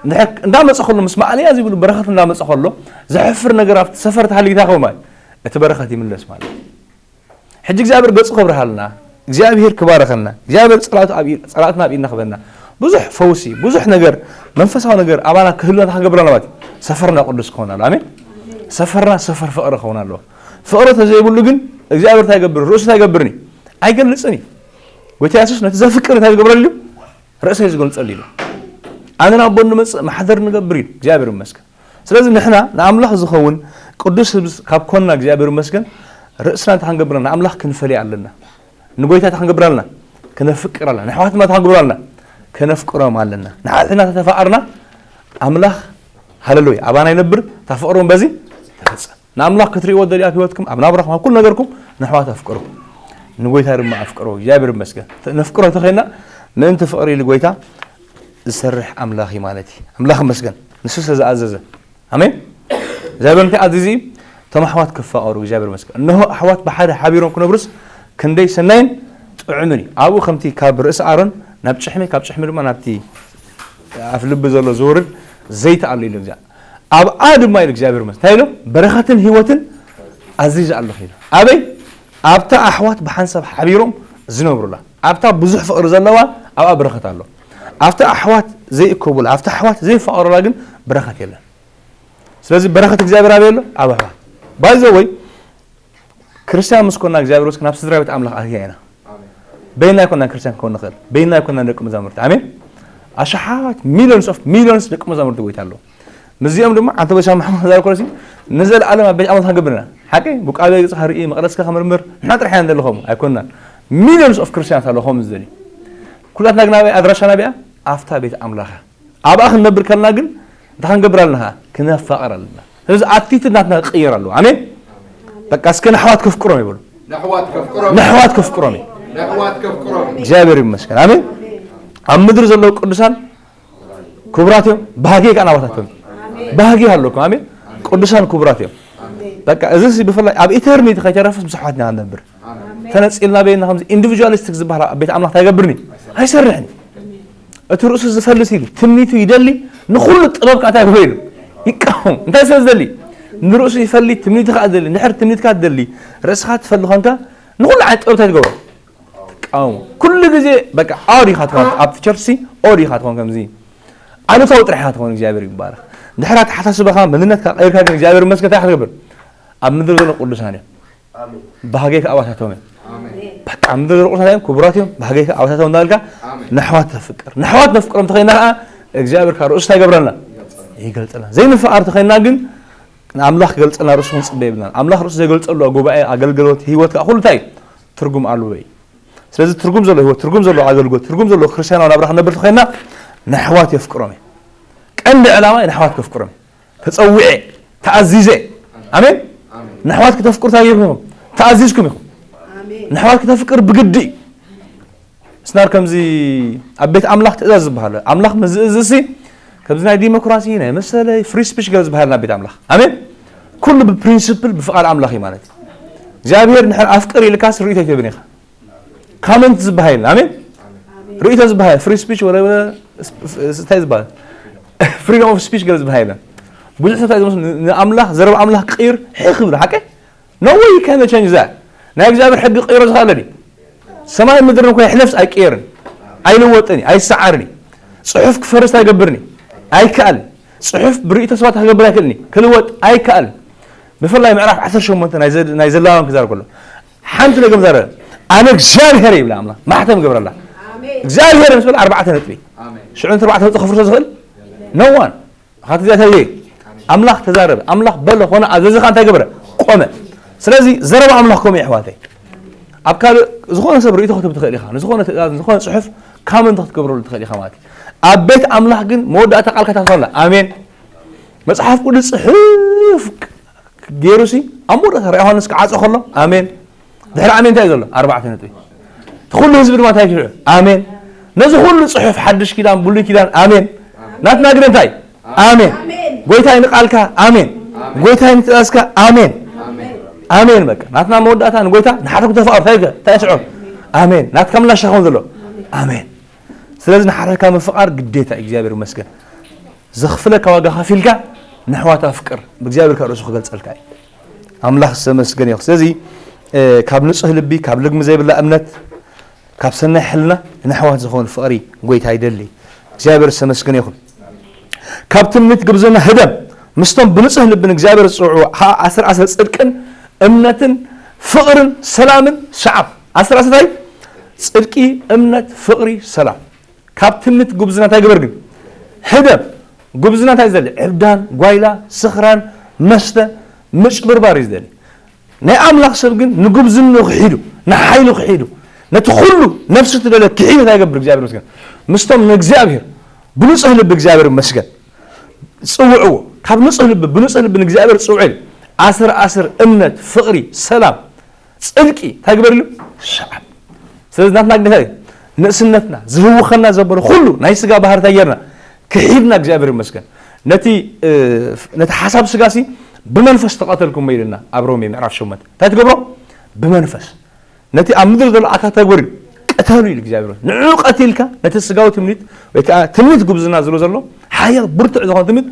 እንድሕር እንዳመጸ ከሎ ምስ ማእለያ ዝብሉ በረኸት እንዳመጸ ከሎ ዘሕፍር ነገር ኣብቲ ሰፈር ተሃልዩ እንታይ ክኸውን ማለት እቲ በረኸት ይምለስ ማለት እዩ። ሕጂ እግዚኣብሔር ገጹ ከብርሃልና እግዚኣብሔር ክባረኸና እግዚኣብሔር ጸላእቱ ኣብ ኢድ- ጸላእትና ኣብ ኢድና ክበና ብዙሕ ፈውሲ ብዙሕ ነገር መንፈሳዊ ነገር ኣባና ክህልወና ክንገብር ኣለና ማለት እዩ። ሰፈርና ቅዱስ ክኸውን ኣሎ። ኣሜን። ሰፈርና ሰፈር ፍቕሪ ክኸውን ኣለዎ። ፍቕሪ ተዘይብሉ ግን እግዚኣብሔር እንታይ ይገብር? ርእሱ እንታይ ይገብርኒ? ኣይገልጽን እዩ። ጎይታ የሱስ ነቲ ዘፍቅር እንታይ ዝገብረሉ እዩ? ርእሰይ ዝገልጸሉ ኢሉ። ኣነ ናብ ኣቦ ንመጽእ ማሕደር ንገብር ኢሉ እግዚኣብሔር ይመስገን። ስለዚ ንሕና ንኣምላኽ ዝኸውን ቅዱስ ህዝቢ ካብ ኮንና እግዚኣብሔር ይመስገን። ርእስና እንታይ ክንገብር ኣለና? ንኣምላኽ ክንፈልዮ ኣለና። ንጎይታ እንታይ ክንገብር ኣለና? ክነፍቅር ኣለና። ንኣሕዋትና እንታይ ክንገብር ኣለና? ከነፍቅሮም ኣለና። ንሓድሕድና ተተፋቐርና ኣምላኽ ሃለሉያ ኣባና ይነብር። እታ ፍቕሪ እውን በዚ ተፈጸም። ንኣምላኽ ክትርእይዎ ደልዩ ኣብ ህይወትኩም ኣብ ናብራኹም ኣብ ኩሉ ነገርኩም ንኣሕዋት ኣፍቅሩ። ንጎይታ ድማ ኣፍቅሩ። እግዚኣብሔር ይመስገን። ነፍቅሮ ተኸይና ምእንቲ ፍቕሪ ኢሉ ጎይታ ዝሰርሕ ኣምላኽ እዩ ማለት እዩ። ኣምላኽ ይመስገን። ንሱ ስለ ዝኣዘዘ። ኣሜን። እግዚኣብሔር እንታይ ኣዚዙ እዩ? እቶም ኣሕዋት ክፋቐሩ እግዚኣብሔር ይመስገን። እነሆ ኣሕዋት ብሓደ ሓቢሮም ክነብሩስ ክንደይ ሰናይን ጥዑምን እዩ። ኣብኡ ከምቲ ካብ ርእሲ ኣሮን ናብ ጭሕሚ ካብ ጭሕሚ ድማ ናብቲ ኣፍ ልቢ ዘሎ ዝወርድ ዘይቲ ኣሎ ኢሉ እግዚኣብሔር ኣብኣ ድማ ኢሉ እግዚኣብሔር መስ እንታይ ኢሎም በረኸትን ህይወትን ኣዚዘ ኣለኹ ኢሉ ኣበይ ኣብታ ኣሕዋት ብሓንሳብ ሓቢሮም ዝነብሩላ ኣብታ ብዙሕ ፍቕሪ ዘለዋ ኣብኣ በረኸት ኣሎ ኣብታ ኣሕዋት ዘይእከቡላ ኣብታ ኣሕዋት ዘይፋቐሩላ ግን በረኸት የለን ስለዚ በረኸት እግዚኣብሔር ኣበይ ኣሎ ኣብ ኣሕዋት ባይዘወይ ክርስትያን ምስ ኮና እግዚኣብሔር ወስ ናብ ስድራ ቤት ኣምላኽ ኣትያ ኢና በይና ኣይኮናን ክርስትያን ክኸውን ንኽእል በይና ኣይኮናን ደቂ መዛሙርቲ ኣሜን ኣሽሓት ሚሊዮንስ ኦፍ ሚሊዮንስ ደቂ መዛሙርቲ ጎይታ ኣለዉ ምስዚኦም ድማ ኣንተ በሻ መሓመድ ዛር ኮለሲ ንዘለኣለም ኣብ ቤት ኣምላኽ ክንገብር ኢና ሓቂ ቡቃቤ ገጽካ ርኢ መቕደስካ ከመርምር ንሕና ጥራሕ ኢና ንደሊ ከምኡ ኣይኮንናን ሚሊዮንስ ኦፍ ክርስትያንስ ኣለዉ ከምኡ ዝደልዩ ኩላትና ግን ኣበይ ኣድራሻና ቢኣ ኣብታ ቤት ኣምላኽ እያ። ኣብኣ ክንነብር ከለና ግን እንታይ ክንገብር ኣለና? ከኣ ክነፋቕር ኣለና። ስለዚ ኣቲቱድ ናትና ክቕየር ኣለዎ። ኣሜን። በቃ እስከ ንኣሕዋት ከፍቅሮም ይበሉ። ነሕዋት ከፍቅሮም ንኣሕዋት ከፍቅሮም እዩ። ነሕዋት ከፍቅሮም እዩ። እግዚኣብሔር ይመስገን። ኣሜን። ኣብ ምድሪ ዘለዉ ቅዱሳን ክቡራት እዮም፣ ባህጌ ከኣ ናባታቶም። ባህጌ ኣለኩም። ኣሜን። ቅዱሳን ክቡራት እዮም። በቃ እዚ ሲ ብፍላይ ኣብ ኢተርኒቲ ከይተረፈስ ምስ ኣሕዋትና ክንነብር ተነጺልና በይና ከምዚ ኢንዲቪጁዋሊስቲክ ዝበሃል ኣብ ቤት ኣምላኽ ኣይገብርኒ ኣይሰርሕን። እቲ ርእሱ ዝፈልስ ኢሉ ትምኒቱ ይደሊ፣ ንኹሉ ጥበብ ከኣ እንታይ ይብሎ ኢሉ ይቃወም። እንታይ ስለ ዝደሊ? ንርእሱ ይፈሊ፣ ትምኒቱ ከኣ ዝደሊ። እንድሕር ትምኒትካ ትደሊ፣ ርእስኻ ትፈሊ ኾንካ ንኹሉ ዓይነት ጥበብ እንታይ ትገብሮ? ትቃወሞ። ኩሉ ግዜ በቃ ኦድ ኢኻ ትኾን፣ ኣብቲ ቸርች ሲ ኦድ ኢኻ ትኾን፣ ከምዚ ኣሉታዊ ጥራሕ ኢኻ ትኾን። እግዚኣብሔር ይባረኽ። እንድሕር ኣተሓሳስባኻ መንነትካ ቀይርካ ግን እግዚኣብሔር ይመስገን እንታይ ኢኻ ትገብር? ኣብ ምድሪ ዘሎ ቅዱሳን እዮም። ባህገይ ከኣ ኣባታቶም እዮም። በቃ ኣብ ምድሪ ዘሎ ቅዱሳን እዮም፣ ክቡራት እዮም፣ ባህገይ ከኣ ኣባታቶም እንዳበልካ ንኣሕዋት ተፍቅር። ንኣሕዋት ነፍቅሮም ተኸይና ከኣ እግዚኣብሔር ከኣ ርእሱ እንታይ ይገብረልና? ይገልጸልና። ዘይንፍቃር ተኸይና ግን ንኣምላኽ ክገልጸልና ርእሱ ክንጽበ የብልናን። ኣምላኽ ርእሱ ዘይገልጸሉ ጉባኤ፣ ኣገልግሎት፣ ህይወት ከኣ ኩሉ እንታይ እዩ? ትርጉም ኣልቦ እዩ። ስለዚ ትርጉም ዘለዎ ህይወት፣ ትርጉም ዘለዎ ኣገልግሎት፣ ትርጉም ዘለዎ ክርስትያናዊ ናብራ ክንነብር ተኾይና ንኣሕዋት የፍቅሮም እዩ። ቀንዲ ዕላማ ንኣሕዋት ከፍቅሮም እዩ። ተጸዊዐ፣ ተኣዚዘ። ኣሜን። ንኣሕዋት ክተፍቅሩ እንታይ ጌርኩም ኢኹም? ተኣዚዝኩም ኢኹም። ንኣሕዋት ክተፍቅር ብግዲ እዩ። ስናር ከምዚ ኣብ ቤት ኣምላኽ ትእዛዝ ዝበሃል ኣምላኽ ምስ ዝእዝዝሲ ከምዚ ናይ ዲሞክራሲ ናይ መሰለይ ፍሪ ስፒች ገለ ዝበሃል ናብ ቤት ኣምላኽ ኣሜን። ኩሉ ብፕሪንስፕል ብፍቓድ ኣምላኽ እዩ ማለት እዩ። እግዚኣብሔር ንሕር ኣፍቅር ኢልካስ ርእቶ ኣይትህብን ኢኻ። ካመንት ዝበሃል የለን ኣሜን። ርእቶ ዝበሃል ፍሪ ስፒች ወለ እንታይ ዝበሃል ፍሪደም ኦፍ ስፒች ገለ ዝበሃል የለን። ብዙሕ ሰብ እንታይ ዝመስሉ ንኣምላኽ ዘረባ ኣምላኽ ክቕይር ሕኽ ይብሉ ሓቀ No way you can change that. ናይ እግዚኣብሔር ሕጊ ክቕይሮ ዝኽእል ድዩ? ሰማይ ምድርን እኮ ይሕለፍስ ኣይቅየርን፣ ኣይልወጥን እዩ፣ ኣይሰዓርን እዩ። ጽሑፍ ክፈርስ ኣይገብርን እዩ፣ ኣይከኣልን። ጽሑፍ ብርእይቶ ሰባት ክገብር ኣይክእልን እዩ፣ ክልወጥ ኣይከኣልን። ብፍላይ ምዕራፍ ዓሰርተ ሸሞንተ ናይ ዘ- ናይ ዘሌዋውያን ክዛረብ ከሎ ሓንቲ ነገር ዛረበ። ኣነ እግዚኣብሔር ይብላ ኣምላኽ ማሕተም ገብረላ። እግዚኣብሔር ምስ በለ ኣርባዕተ ነጥቢ። ሽዑ ነቲ ኣርባዕተ ነጥቢ ከፍርሶ ዝኽእል no one። ኻትዚኣታ እየ ኣምላኽ ተዛረበ ኣምላኽ በለ ኾነ ኣዘዘኻ እንታይ ገበረ ቆመ። ስለዚ ዘረባ ኣምላኽ ከምኡ የሕዋተይ ኣብ ካልእ ዝኾነ ሰብ ርእይቶ ክትብ ትኽእል ኢኻ ንዝኾነ ትእዛዝ ንዝኾነ ፅሑፍ ካመንት ክትገብረሉ ትኽእል ኢኻ ማለት እዩ። ኣብ ቤት ኣምላኽ ግን መወዳእታ ቃልካ ታትኾላ ኣሜን። መፅሓፍ ቅዱስ ፅሑፍ ገይሩሲ ኣብ መወዳእታ ራእይ ዮሃንስ ክዓፆ ከሎ ኣሜን። ድሕሪ ኣሜን እንታይ ዘሎ ኣርባዕተ ነጥቢ። እቲ ኩሉ ህዝቢ ድማ እንታይ ይስምዑ ኣሜን። ነዚ ኩሉ ፅሑፍ ሓድሽ ኪዳን ብሉይ ኪዳን ኣሜን። ናትና ግደ እንታይ ኣሜን። ጎይታይ ንቃልካ ኣሜን። ጎይታይ ንትእዛዝካ ኣሜን። ኣሜን በቃ ናትና መወዳእታ ንጎይታ ንሓደኩም ተፋቀሩ እንታይ እንታይ ስዑ ኣሜን። ናትካ ምላሽ ኸውን ዘሎ ኣሜን። ስለዚ ንሓደካ ምፍቃር ግዴታ እዩ እግዚኣብሔር ይመስገን። ዘኽፍለካ ዋጋ ከፊልካ ንኣሕዋት ኣፍቅር ብእግዚኣብሔር ካብ ርእሱ ክገልጸልካ እዩ። ኣምላኽ ዝተመስገነ ይኹን። ስለዚ ካብ ንጹህ ልቢ ካብ ልግሚ ዘይብላ እምነት ካብ ሰናይ ሕልና ንኣሕዋት ዝኾኑ ፍቕሪ ጎይታ ይደሊ። እግዚኣብሔር ዝተመስገነ ይኹን። ካብ ትምኒት ግብዝና ህደም ምስቶም ብንጹህ ልቢ ንእግዚኣብሔር ዝጽውዑ ዓስር ዓስር ጽድቅን እምነትን ፍቕርን ሰላምን ሰዓብ ዓስር ዓስር እንታይ ጽድቂ እምነት ፍቕሪ ሰላም ካብ ትምኒት ጉብዝና እንታይ ግበር ግን ህደም። ጉብዝና እንታይ ዝደሊ ዕብዳን ጓይላ ስኽራን መስተ ምጭብርባር እዩ ዝደሊ። ናይ ኣምላኽ ሰብ ግን ንጉብዝንኡ ክሒዱ ንሓይሉ ክሒዱ ነቲ ኩሉ ነፍሱ ትደለ ክሒዱ እንታይ ይገብር እግዚኣብሔር መስገን ምስቶም ንእግዚኣብሔር ብንጹህ ልቢ እግዚኣብሔር መስገን ዝጽውዕዎ ካብ ንጹህ ልቢ ብንጹህ ልቢ ንእግዚኣብሔር ዝጽውዕ ኢሉ ኣስር ኣስር እምነት ፍቕሪ ሰላም ጽድቂ እንታይ ግበር ኢሉ ሰዓብ። ስለዚ ናትና ግዴታ እዩ ንእስነትና ዝህውኸና ዘበለ ኩሉ ናይ ስጋ ባህርታ ጌርና ክሒድና እግዚኣብሔር ይመስገን። ነቲ ነቲ ሓሳብ ስጋ ሲ ብመንፈስ ተቐተልኩም ኢልና ኣብ ሮሜ ምዕራፍ ሸሞንተ እንታይ ትገብሮ ብመንፈስ ነቲ ኣብ ምድሪ ዘሎ ኣካል ተግብር እዩ ቅተሉ ኢሉ እግዚኣብሔር ንዑ ቀቲልካ ነቲ ስጋዊ ትምኒት ወይ ከዓ ትምኒት ጉብዝና ዝብሎ ዘሎ ሓያል ብርቱዕ ዝኾነ ትምኒት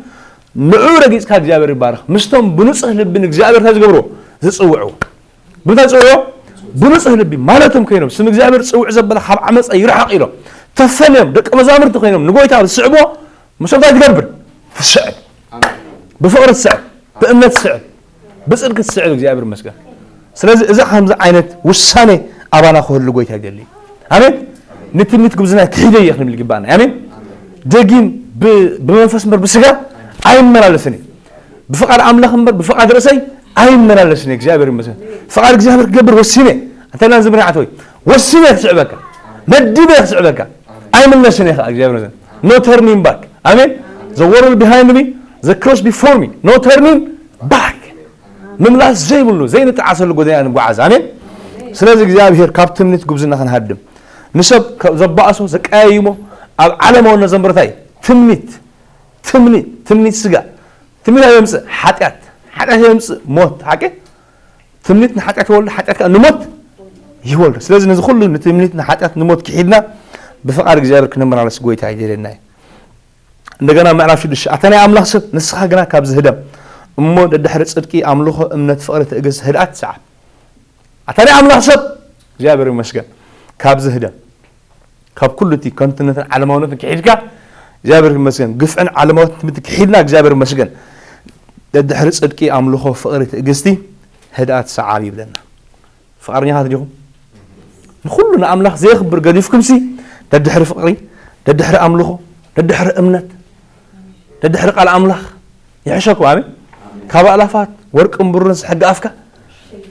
ንዑ ረጊፅካ እግዚኣብሔር ይባረኽ ምስቶም ብንፁህ ልቢ ንእግዚኣብሔር እንታይ ዝገብርዎ ዝፅውዕዎ ብምንታይ ዝፅውዕዎ ብንፁህ ልቢ ማለቶም ኮይኖም ስም እግዚኣብሔር ዝፅውዕ ዘበለ ካብ ዓመፃ ይርሓቕ ኢሎም ተፈልዮም ደቂ መዛምርቲ ኮይኖም ንጎይታ ዝስዕብዎ ምስኦም እንታይ ትገብር ትስዕብ ብፍቕሪ ትስዕብ ብእምነት ትስዕብ ብፅድቂ ትስዕብ እግዚኣብሔር ይመስገን። ስለዚ እዚ ከምዚ ዓይነት ውሳኔ ኣባና ክህሉ ጎይታ ይደሊ። ኣሜን። ንትምኒት ጉብዝና ክሒደ እየ ክንብል ይግባና። ኣሜን። ደጊም ብመንፈስ እምበር ብስጋ ኣይመላለስን እዩ። ብፍቓድ ኣምላኽ እምበር ብፍቓድ ርእሰይ ኣይመላለስን እየ። እግዚኣብሔር ይመስገን። ፍቓድ እግዚኣብሔር ክገብር ወሲነ እንተና ዝምሪ ዓተወይ ወሲነ ክስዕበካ መዲበ ክስዕበካ ኣይምለስን እየ ከዓ እግዚኣብሔር ይመስገን። No turning back. ኣሜን። The world behind me, the cross before me, no turning back. ምምላስ ዘይብሉ ዘይንጠዓሰሉ ጎደና ንጓዓዝ። ኣሜን። ስለዚ እግዚኣብሔር ካብ ትምኒት ጉብዝና ክንሃድም፣ ንሰብ ዘባእሶ ዘቀያይሞ ኣብ ዓለማዊ ነዘምርታይ ትምኒት ትምኒት ትምኒት ስጋ ትምኒት የምፅእ ሓጢኣት፣ ሓጢኣት የምፅእ ሞት። ሓቂ ትምኒት ንሓጢኣት ይወልድ፣ ሓጢኣት ከዓ ንሞት ይወልድ። ስለዚ ነዚ ኩሉ ንትምኒት ንሓጢኣት ንሞት ክሒድና ብፍቓድ እግዚኣብሔር ክንመላለስ ጎይታ ይደልየና እዩ። እንደገና ምዕራፍ ሽዱሽተ ኣታ ናይ ኣምላኽ ሰብ ንስኻ ግና ካብ ዝህደም እሞ ደድሕሪ ጽድቂ ኣምልኾ እምነት ፍቕሪ ትእግስት ህድኣት ሰዓብ። ኣታ ናይ ኣምላኽ ሰብ እግዚኣብሔር ይመስገን ካብ ዝህደም ካብ ኩሉ እቲ ከንቱነትን ዓለማውነትን ክሒድካ እግዚኣብሔር ይመስገን ግፍዕን ዓለማውነትን ትምህርቲ ክሒድና እግዚኣብሔር ይመስገን ደድሕሪ ጽድቂ ኣምልኾ ፍቕሪ ትእግስቲ ህድኣት ሰዓብ ይብለና። ፍቓደኛታት ዲኹም? ንኹሉ ንኣምላኽ ዘየኽብር ገዲፍኩምሲ ደድሕሪ ፍቕሪ፣ ደድሕሪ ኣምልኾ፣ ደድሕሪ እምነት፣ ደድሕሪ ቃል ኣምላኽ ይሕሸኩም። ኣሜን። ካብ ኣእላፋት ወርቅን ብሩርን ሕጊ ኣፍካ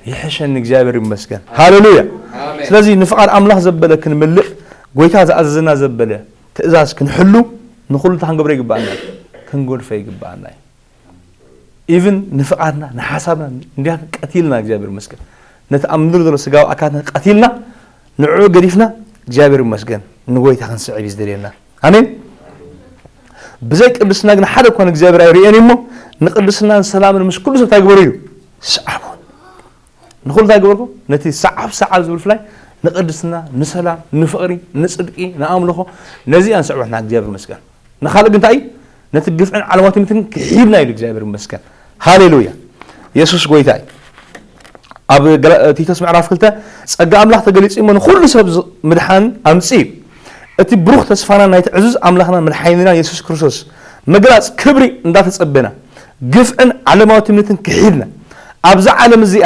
ይሕሸኒ። እግዚኣብሔር ይመስገን። ሃሌሉያ። ስለዚ ንፍቓድ ኣምላኽ ዘበለ ክንምልእ፣ ጎይታ ዝኣዘዘና ዘበለ ትእዛዝ ክንሕሉ ንኹሉ እንታይ ክንገብሮ ይግባኣና? ክንገድፎ ይግባኣና እዩ። ኢቭን ንፍቓድና ንሓሳብና እንዲያት ቀቲልና እግዚኣብሔር ይመስገን ነቲ ኣብ ምድሪ ዘሎ ስጋዊ ኣካላትና ቀቲልና ንዕኡ ገዲፍና እግዚኣብሔር ይመስገን ንጎይታ ክንስዕብ እዩ ዝደልየና። ኣሜን። ብዘይ ቅድስና ግን ሓደ እኳ ንእግዚኣብሔር ኣይርእዮን እዩ እሞ ንቅድስናን ሰላምን ምስ ኩሉ ሰብ እንታይ ግበሩ እዩ? ሰዓቡ። ንኹሉ እንታይ ገበርኩ? ነቲ ሰዓብ ሰዓብ ዝብል ፍላይ ንቅድስና፣ ንሰላም፣ ንፍቕሪ፣ ንጽድቂ፣ ንኣምልኾ፣ ነዚኣን ስዕበትና እግዚኣብሔር ይመስገን። ንኻልእ ግን እንታይ እዩ? ነቲ ግፍዕን ዓለማዊ ትምኒትን ክሒድና ኢሉ እግዚኣብሔር ይመስገን። ሃሌሉያ። የሱስ ጎይታ እዩ። ኣብ ገላ- ቲቶስ ምዕራፍ ክልተ ጸጋ ኣምላኽ ተገሊጹ እሞ ንኹሉ ሰብ ዝ- ምድሓን ኣምጺኡ እዩ። እቲ ብሩኽ ተስፋና ናይቲ ዕዙዝ ኣምላኽና መድሓኒና የሱስ ክርስቶስ ምግላጽ ክብሪ እንዳተጸበና ግፍዕን ዓለማዊ ትምኒትን ክሒድና ኣብዛ ዓለም እዚኣ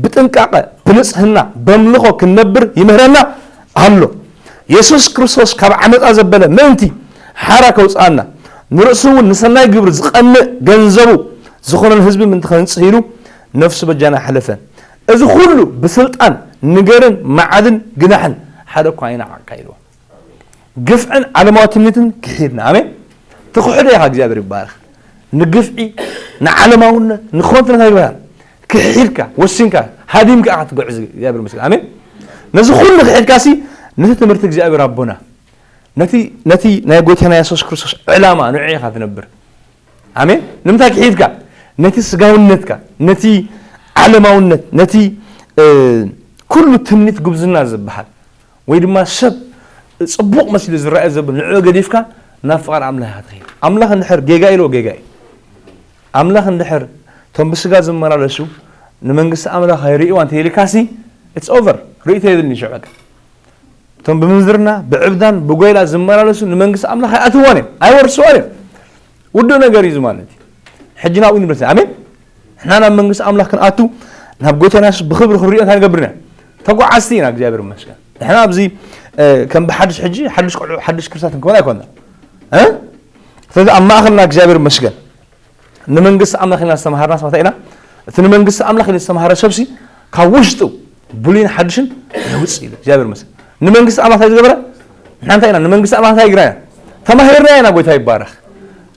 ብጥንቃቐ ብንጽህና በምልኾ ክንነብር ይምህረና ኣሎ። የሱስ ክርስቶስ ካብ ዓመጻ ዘበለ ምእንቲ ሓራ ከውጽኣና ንርእሱ እውን ንሰናይ ግብሪ ዝቐንእ ገንዘቡ ዝኾነን ህዝቢ ምእንቲ ከንጽህ ኢሉ ነፍሱ በጃና ሓለፈ። እዚ ኩሉ ብስልጣን ንገርን መዓድን ግናሕን ሓደ እኳ ኣይነዓቕካ ኢልዎ። ግፍዕን ዓለማዊ ትምኒትን ክሒድና ኣሜን። ትኽሕዶ ኢኻ እግዚኣብሔር ይባረኽ። ንግፍዒ ንዓለማውነት ንኾንትነት ኣይግበራን። ክሒድካ ወሲንካ ሃዲምካ ኢኻ ትጉዕዝ እግዚኣብሔር ይመስገን ኣሜን። ነዚ ኩሉ ክሒድካ ሲ ነቲ ትምህርቲ እግዚኣብሔር ኣቦና ነቲ ነቲ ናይ ጎይታና የሱስ ክርስቶስ ዕላማ ንዑ ኢኻ ትነብር። ኣሜን። ንምንታይ ክሒድካ ነቲ ስጋውነትካ ነቲ ዓለማውነት ነቲ ኩሉ ትምኒት ጉብዝና ዝበሃል ወይ ድማ ሰብ ጽቡቕ መሲሉ ዝረኣየ ዘብል ንዕኡ ገዲፍካ ናብ ፍቓድ ኣምላኽ ኢኻ ትኸይድ። ኣምላኽ እንድሕር ጌጋ ኢልዎ ጌጋ እዩ። ኣምላኽ እንድሕር እቶም ብስጋ ዝመላለሱ ንመንግስቲ ኣምላኽ ኣይርእይዋ እንተኢልካሲ it's over ርእይቶ የብልኒ ሽዑ በቃ። እቶም ብምንዝርና ብዕብዳን ብጎይላ ዝመላለሱ ንመንግስቲ ኣምላኽ ኣይኣትዋን እዮም ኣይወርስዋን እዮም። ውዱእ ነገር እዩ ማለት እዩ። ሕጂ ናብኡ ንብለስ ኣሜን። ንሕና ናብ መንግስቲ ኣምላኽ ክንኣቱ ናብ ጎይታና የሱስ ብክብሪ ክንሪኦ እንታይ ንገብር ኢና? ተጓዓዝቲ ኢና እግዚኣብሔር ይመስገን። ንሕና ኣብዚ ከም ብሓድሽ ሕጂ ሓድሽ ቆልዑ ሓድሽ ክርስታት ንክበል ኣይኮና። ስለዚ ኣብ ማእኸልና እግዚኣብሔር ይመስገን ንመንግስቲ ኣምላኽ ኢና ዝተምሃርና ሰባት ኢና። እቲ ንመንግስቲ ኣምላኽ ኢሉ ዝተምሃረ ሰብሲ ካብ ውሽጡ ብሉይን ሓድሽን የውፅእ ኢሉ እግዚኣብሔር ይመስገን። ንመንግስቲ ኣምላኽ እንታይ ዝገበረ ንሓንታ ኢና ንመንግስቲ ኣምላኽ እንታይ ግራ ኢና ተማሂርና ኢና። ጎይታ ይባረኽ።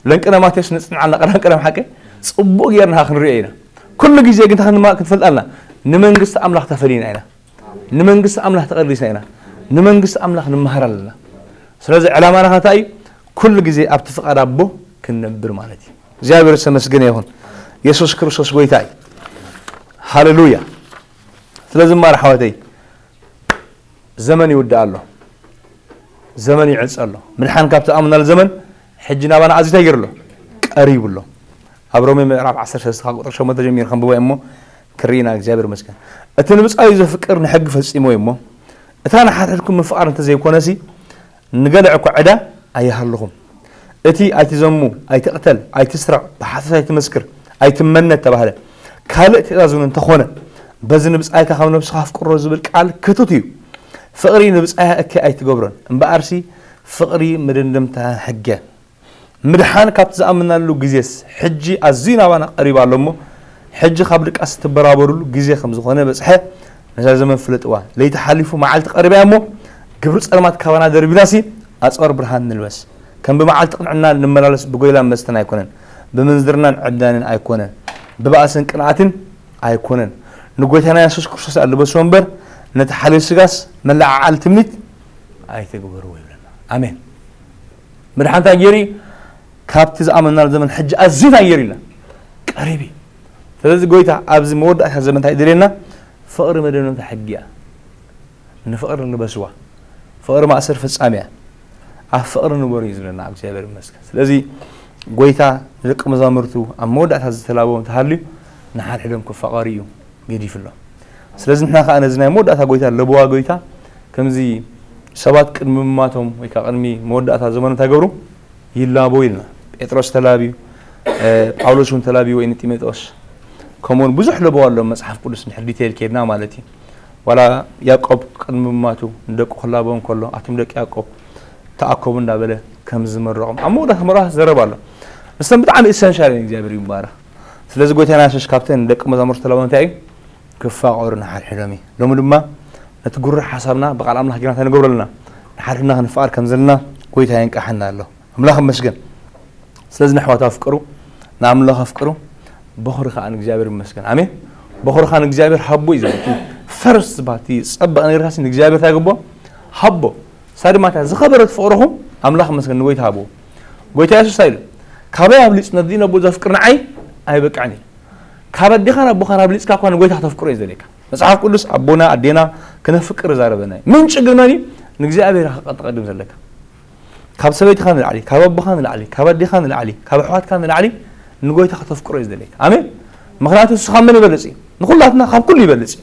ለንቅነ ማቴዎስ ንፅንዓልና ቀዳም ቀዳም ሓቂ ፅቡቅ ጌርና ክንሪኦ ኢና። ኩሉ ግዜ ግን እንታይ ክንማ- ክትፈልጣልና ንመንግስቲ ኣምላኽ ተፈሊና ኢና። ንመንግስቲ ኣምላኽ ተቐዲስና ኢና። ንመንግስቲ ኣምላኽ ንመሃር ኣለና። ስለዚ ዕላማና ከ እንታይ እዩ? ኩሉ ግዜ ኣብቲ ፍቓድ ኣቦ ክንነብር ማለት እዩ። እግዚኣብሔር ዝተመስገነ ይኹን። የሱስ ክርስቶስ ጎይታ እዩ። ሃሌሉያ። ስለዚ እማ ኣሕዋተይ ዘመን ይውዳእ ኣሎ። ዘመን ይዕጸ ኣሎ። ምድሓን ካብ ትኣምናሉ ዘመን ሕጂ ናባና ኣዝዩ እንታይ ገይሩ ኣሎ? ቀሪቡ ኣሎ። ኣብ ሮሜ ምዕራፍ ዓሰርተ ሰለስተ ካብ ቁጥሪ ሸሞንተ ጀሚሩ ከንብቦ እሞ ክርኢና እግዚኣብሔር ይመስገን። እቲ ንብጻዩ ዘፍቅር ንሕጊ ፈጺሞ እዩ እሞ እታ ንሓድሕድኩም ምፍቓር እንተዘይኮነሲ ንገለ እኳ ዕዳ ኣይሃልኹም። እቲ ኣይትዘሙ፣ ኣይትቕተል፣ ኣይትስረቕ፣ ብሓሶት ኣይትመስክር፣ ኣይትመነ እተባህለ ካልእ ትእዛዝ እውን እንተኾነ በዚ ንብጻይካ ከም ነብስኻ ኣፍቅሮ ዝብል ቃል ክቱት እዩ። ፍቕሪ ንብጻይካ እከይ ኣይትገብሮን እምበኣርሲ ፍቕሪ መደምደምታ ሕገ። ምድሓን ካብቲ ዝኣመናሉ ግዜስ ሕጂ ኣዝዩ ናባና ቀሪቡ ኣሎ እሞ፣ ሕጂ ካብ ድቃስ እትበራበሩሉ ግዜ ከም ዝኾነ በጽሐ። ነዛ ዘመን ፍለጥዋ። ለይቲ ሓሊፉ መዓልቲ ቀሪባ እያ እሞ፣ ግብሪ ጸልማት ካባና ደርቢናሲ ኣጽዋር ብርሃን ንልበስ። ከም ብመዓልቲ ቅንዕና እንመላለስ ብጎይላን መስተን ኣይኮነን፣ ብምንዝርናን ዕብዳንን ኣይኮነን፣ ብባእስን ቅንኣትን ኣይኮነን። ንጎይታና የሱስ ክርስቶስ ኣልበስዎ እምበር፣ ነቲ ሓልዮ ስጋስ መለዓዓሊ ትምኒት ኣይትግበርዎ ይብለና። ኣሜን። መድሓንታ ገይሩ ካብቲ ዝኣመናሉ ዘመን ሕጂ ኣዝዩ እንታይ ገይሩ ኢልና? ቀሪቡ እዩ። ስለዚ ጎይታ ኣብዚ መወዳእታ ዘመን እንታይ ይደልየና? ፍቕሪ መደምደምታ ሕጊ እያ። ንፍቕሪ ንልበስዋ። ፍቕሪ ማእሰር ፍጻሜ እያ። ኣብ ፍቕሪ ንበሩ እዩ ዝብለና እግዚኣብሔር ይመስገን። ስለዚ ጎይታ ንደቂ መዛሙርቱ ኣብ መወዳእታ ዝተላበዎም እንተሃልዩ ንሓድሕዶም ክፋቐሩ እዩ ገዲፍሎም። ስለዚ ንሕና ከኣ ነዚ ናይ መወዳእታ ጎይታ ለበዋ ጎይታ ከምዚ ሰባት ቅድሚ ምማቶም ወይ ከዓ ቅድሚ መወዳእታ ዘመኑ እንታይ ገብሩ ይላቦ ኢልና። ጴጥሮስ ተላብዩ፣ እ፣ ጳውሎስ እውን ተላብዩ ወይ ንጢሞቴዎስ። ከምኡውን ብዙሕ ለበዋ ኣሎ መጽሓፍ ቅዱስ እንድሕር ዲቴይል ከይድና ማለት እዩ። ዋላ ያዕቆብ ቅድሚ ምማቱ ንደቁ ክላቦ እንከሎ፣ ኣቱም ደቂ ያዕቆብ ተኣከቡ እንዳበለ ከም ዝመረቖም። ኣብ መወዳእታ መርሃ ዘረባ ኣሎ። ንሰን ብጣዕሚ ኢሰንሻል እየን እግዚኣብሔር ይባረኽ። ስለዚ ጎይታና የሱስ ካብተን ደቂ መዛሙርቱ ተላቦ እንታይ እዩ? ክፋቐሩ ንሓድሕዶም እዩ። ሎሚ ድማ ነቲ ግሩህ ሓሳብና ብቃል ኣምላኽ ጌርና እንታይ ንገብሮ ኣለና? ንሓድሕድና ክንፋቐር ከም ዘለና ጎይታ የንቃሓና ኣሎ። ኣምላኽ ይመስገን። ስለዚ ንኣሕዋት ኣፍቅሩ፣ ንኣምላኽ ኣፍቅሩ፣ በኹሪ ከኣ ንእግዚኣብሔር ይመስገን። ኣሜን። በኹሪ ከኣ ንእግዚኣብሔር ሃቦ እዩ ዝብል። ፈርስት ባቲ ጸበቕ ነገርካ ንእግዚኣብሔር እንታይ ግቦ? ሃቦ። እሳ ድማ እታ ዝኸበረት ፍቕርኹም ኣምላኽ ይመስገን ንጎይታ ሃብዎ። ጎይታ የሱስ እንታይ ኢሉ? ካባይ ኣብሊጹ ነዚ ነቦ ዘፍቅር ንዓይ ኣይበቅዕን ኢሉ። ካብ ኣዴኻን ኣቦኻን ኣብሊጽካ እኳ ንጎይታ ከተፍቅሮ እዩ ዘድልየካ። መጽሓፍ ቅዱስ ኣቦና ኣዴና ክነፍቅር ይዛረበና እዩ። ምንጪ ግን መን እዩ? ንእግዚኣብሔር ኢኻ ቀጥ ቀድም ዘለካ። ካብ ሰበይትኻ ንላዕሊ፣ ካብ ኣቦኻ ንላዕሊ፣ ካብ ኣዴኻ ንላዕሊ፣ ካብ ኣሕዋትካ ንላዕሊ ንጎይታ ከተፍቅሮ እዩ ዝደልየካ። ኣሜን። ምኽንያቱ ንሱ ካብ መን ይበልጽ እዩ? ንኹላትና ካብ ኩሉ ይበልጽ እዩ።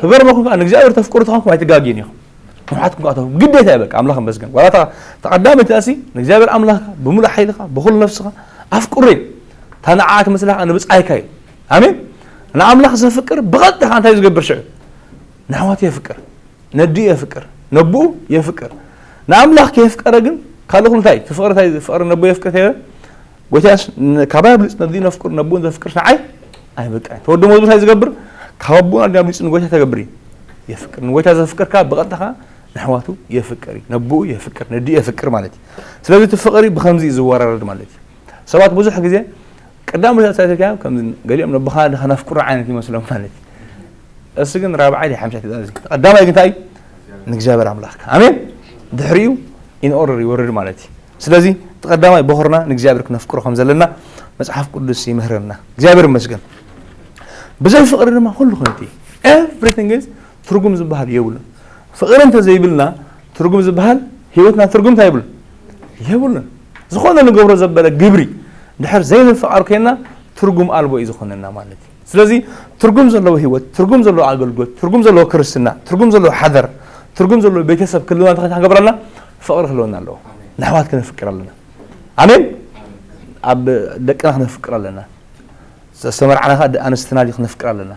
ክገርመኩም ከኣ ንእግዚኣብሔር ተፍቅሩ ተኾንኩም ኣይትጋግዩን ኢኹም። ንውሓትኩም ከኣ ተፍቅሩ ግዴታ እዩ። በቃ ኣምላኽ ይመስገን። ዋላ እታ፣ እታ ቀዳመይቲ እሲ ንእግዚኣብሔር ኣምላኽካ ብምሉእ ሓይልኻ ብኹሉ ነፍስኻ ኣፍቅሮ እዩ። እታ ንዓኣ ትመስላ ከኣ ንብጻይካ እዩ። ኣሜን። ንኣምላኽ ዘፍቅር ብቐጥታ ከኣ እንታይ ዝገብር ሽዑ? ንኣሕዋቱ የፍቅር። ነዲኡ የፍቅር፣ ነቦኡ የፍቅር። ንኣምላኽ ከየፍቀረ ግን ካልእ ኩሉ እንታይ እዩ? እቲ ፍቕሪ እንታይ እዩ? ፍቕሪ ነቦኡ የፍቅር እንታይ እዩ? ጎይታስ ን-፣ ካባይ ኣብሊጽ ነዲኡ ነፍቅር፣ ነቦኡ ዘፍቅር ንዓይ ኣይበቅዕን። ተወዲ መዝሙር እንታይ ዝገብር? ካብ ኣቦኡ ኣዲኡ ኣብሊጹ ንጎይታ ተገብር እዩ። የፍቅር። ንጎይታ ዘፍቅር ከኣ ብቐጥታ ከኣ ንኣሕዋቱ የፍቅር እዩ። ነቦኡ የፍቅር፣ ነዲኡ የፍቅር ማለት እዩ። ስለዚ እቲ ፍቕሪ ብኸምዚ እዩ ዝወራረድ ማለት እዩ። ሰባት ብዙሕ ግዜ ቀዳም ትእዛዝ እንታይ ኢልካዮም? ከም ገሊኦም ነቦኻ ከነፍቅሮ ዓይነት ይመስሎም ማለት እዩ። እሱ ግን ራብዓይ ድዩ ሓምሻይ ትእዛዝ እዩ። ቀዳማይ ግን እንታይ እዩ? ንእግዚኣብሔር ኣምላኽካ። ኣሜን። ድሕሪኡ ኢን ኦርደር ይወርድ ማለት እዩ። ስለዚ እቲ ቀዳማይ በኹርና ንእግዚኣብሔር ክነፍቅሮ ከም ዘለና መጽሓፍ ቅዱስ ይምህረና። እግዚኣብሔር ይመስገን። ብዘይ ፍቕሪ ድማ ኩሉ ከንቱ እዩ። Everything is ትርጉም ዝበሃል የብሉን። ፍቕሪ እንተዘይብልና ትርጉም ዝበሃል ህይወትና ትርጉም እንታይ የብሉን? የብሉን። ዝኾነ ንገብሮ ዘበለ ግብሪ ድሕር ዘይንፍቓር ኮይና ትርጉም ኣልቦ እዩ ዝኾነና ማለት እዩ። ስለዚ ትርጉም ዘለዎ ህይወት፣ ትርጉም ዘለዎ ኣገልግሎት፣ ትርጉም ዘለዎ ክርስትና፣ ትርጉም ዘለዎ ሓደር፣ ትርጉም ዘለዎ ቤተሰብ ክህልወና እንተኾይኑ ክንገብር ኣለና? ፍቕሪ ክህልወና ኣለዎ። ንኣሕዋት ክነፍቅር ኣለና። ኣሜን። ኣብ ደቅና ክነፍቅር ኣለና። ዝተመርዓና ከኣ ኣንስትና ድዩ ክነፍቅር ኣለና።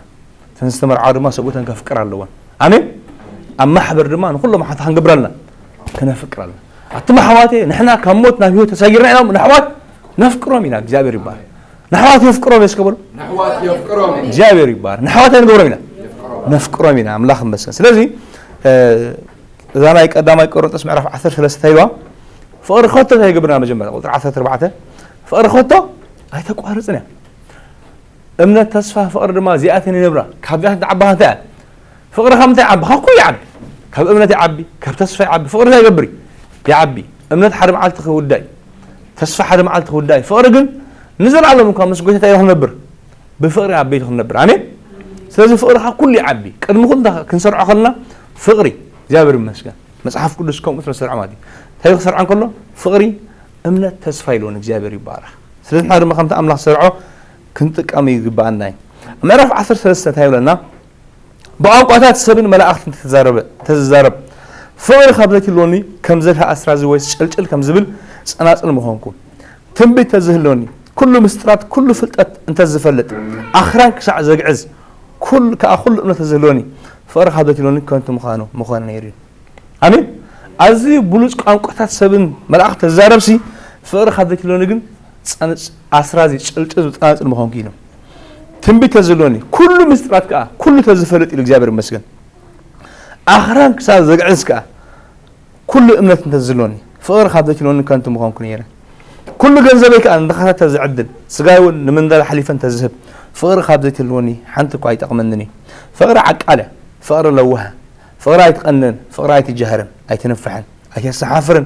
እተን ዝተመርዓዋ ድማ ሰብኡተን ከፍቅር ኣለወን። ኣሜን። ኣብ ማሕበር ድማ ንኹሎም ሓንቲ ክንገብር ኣለና። ክነፍቅር ኣለና። ኣቱም ኣሕዋተይ ንሕና ካብ ሞት ናብ ህይወት ተሳጊርና ኢና። ንኣሕዋት ነፍቅሮም ኢና። እግዚኣብሔር ይባረክ። ንኣሕዋት የፍቅሮም እስከ በሉ። ንኣሕዋት የፍቅሮም ኢና። እግዚኣብሔር ይባረክ። ንኣሕዋት እንታይ ንገብሮም ኢና? ነፍቅሮም ኢና። ኣምላኽ ይመስገን። ስለዚ እ፣ እዛ ናይ ቀዳማይ ቆሮንጦስ ምዕራፍ ዓሰርተ ሰለስተ እንታይ ኢልዋ? ፍቕሪ ከቶ እንታይ ይገብርና? መጀመርያ ቁፅሪ ዓሰርተ ኣርባዕተ ፍቕሪ ከቶ ኣይተቋርፅን እያ። እምነት፣ ተስፋ፣ ፍቕሪ ድማ እዚኣተን ይነብራ። ካብዚኣተን ትዓቢ እንታይ እያ? ፍቕሪ ካብ ምንታይ ይዓቢ? ካብ ኩሉ ይዓቢ። ካብ እምነት ይዓቢ፣ ካብ ተስፋ ይዓቢ። ፍቕሪ እንታይ ይገብር እዩ? ይዓቢ። እምነት ሓደ መዓልቲ ክውዳእ እዩ። ተስፋ ሓደ መዓልቲ ክውዳእ እዩ። ፍቕሪ ግን ንዘለኣለም እኳ ምስ ጎይታ እንታይ ክንነብር? ብፍቕሪ ኣብ ቤቱ ክንነብር። ኣሜን። ስለዚ ፍቕሪ ካብ ኩሉ ይዓቢ። ቅድሚ ኩሉ እንታይ ክንሰርዖ ከለና ፍቕሪ። እግዚኣብሔር ይመስገን። መጽሓፍ ቅዱስ ከምኡ ስለ ዝሰርዖ ማለት እዩ። እንታይ ክሰርዖ እንከሎ? ፍቕሪ፣ እምነት፣ ተስፋ ኢልዎ ንእግዚኣብሔር ይባረኽ። ስለዚ ንሕና ድማ ከምቲ ኣምላኽ ዝሰርዖ ክንጥቀም ይግባኣና እዩ። ምዕራፍ ዓሰርተ ሰለስተ እንታይ ይብለና? ብቋንቋታት ሰብን መላእኽትን ተዛረበ፣ ተዛረብ። ፍቕሪ ካብ ዘይትህልወኒ ከም ዘድሃ ኣስራዚ ወይ ጨልጨል ከም ዝብል ጸናጽል ምኾንኩ። ትንቢት ተዝህልወኒ፣ ኩሉ ምስጢራት፣ ኩሉ ፍልጠት እንተዝፈልጥ፣ ኣኽራን ክሳዕ ዘግዕዝ፣ ኩል-፣ ከኣ ኩሉ እምነት ተዝህልወኒ፣ ፍቕሪ ካብ ዘይትህልወኒ ከንቱ ምዃኑ ምኾነ ነይሩ እዩ። ኣሜን። ኣዝዩ ብሉጽ ቋንቋታት ሰብን መላእኽት ተዛረብሲ፣ ፍቕሪ ካብ ዘይትህልወኒ ግን ጸንጽ-፣ ኣስራዚ ጨልጭ ዝብል ጸናጽል ምኾንኩ ኢሉ። ትንቢት ተዝህልወኒ፣ ኩሉ ምስጢራት ከኣ፣ ኩሉ ተዝፈልጥ ኢሉ እግዚኣብሔር ይመስገን። ኣኽራን ክሳብ ዘግዕዝ ከኣ፣ ኩሉ እምነት እንተዝህልወኒ፣ ፍቕሪ ካብ ዘይትህልወኒ ከንቱ ምኾንኩ ነይረ። ኩሉ ገንዘበይ ከኣ ንድኻታት ተዝዕድል፣ ስጋይ እውን ንምንዳል ሓሊፈ እንተዝህብ፣ ፍቕሪ ካብ ዘይትህልወኒ ሓንቲ እኳ ኣይጠቕመንን እዩ። ፍቕሪ ዓቃል እያ፣ ፍቕሪ ለዋህ እያ። ፍቕሪ ኣይትቐንእን፣ ፍቕሪ ኣይትጃህርን፣ ኣይትንፍሕን፣ ኣይተሰሓፍርን፣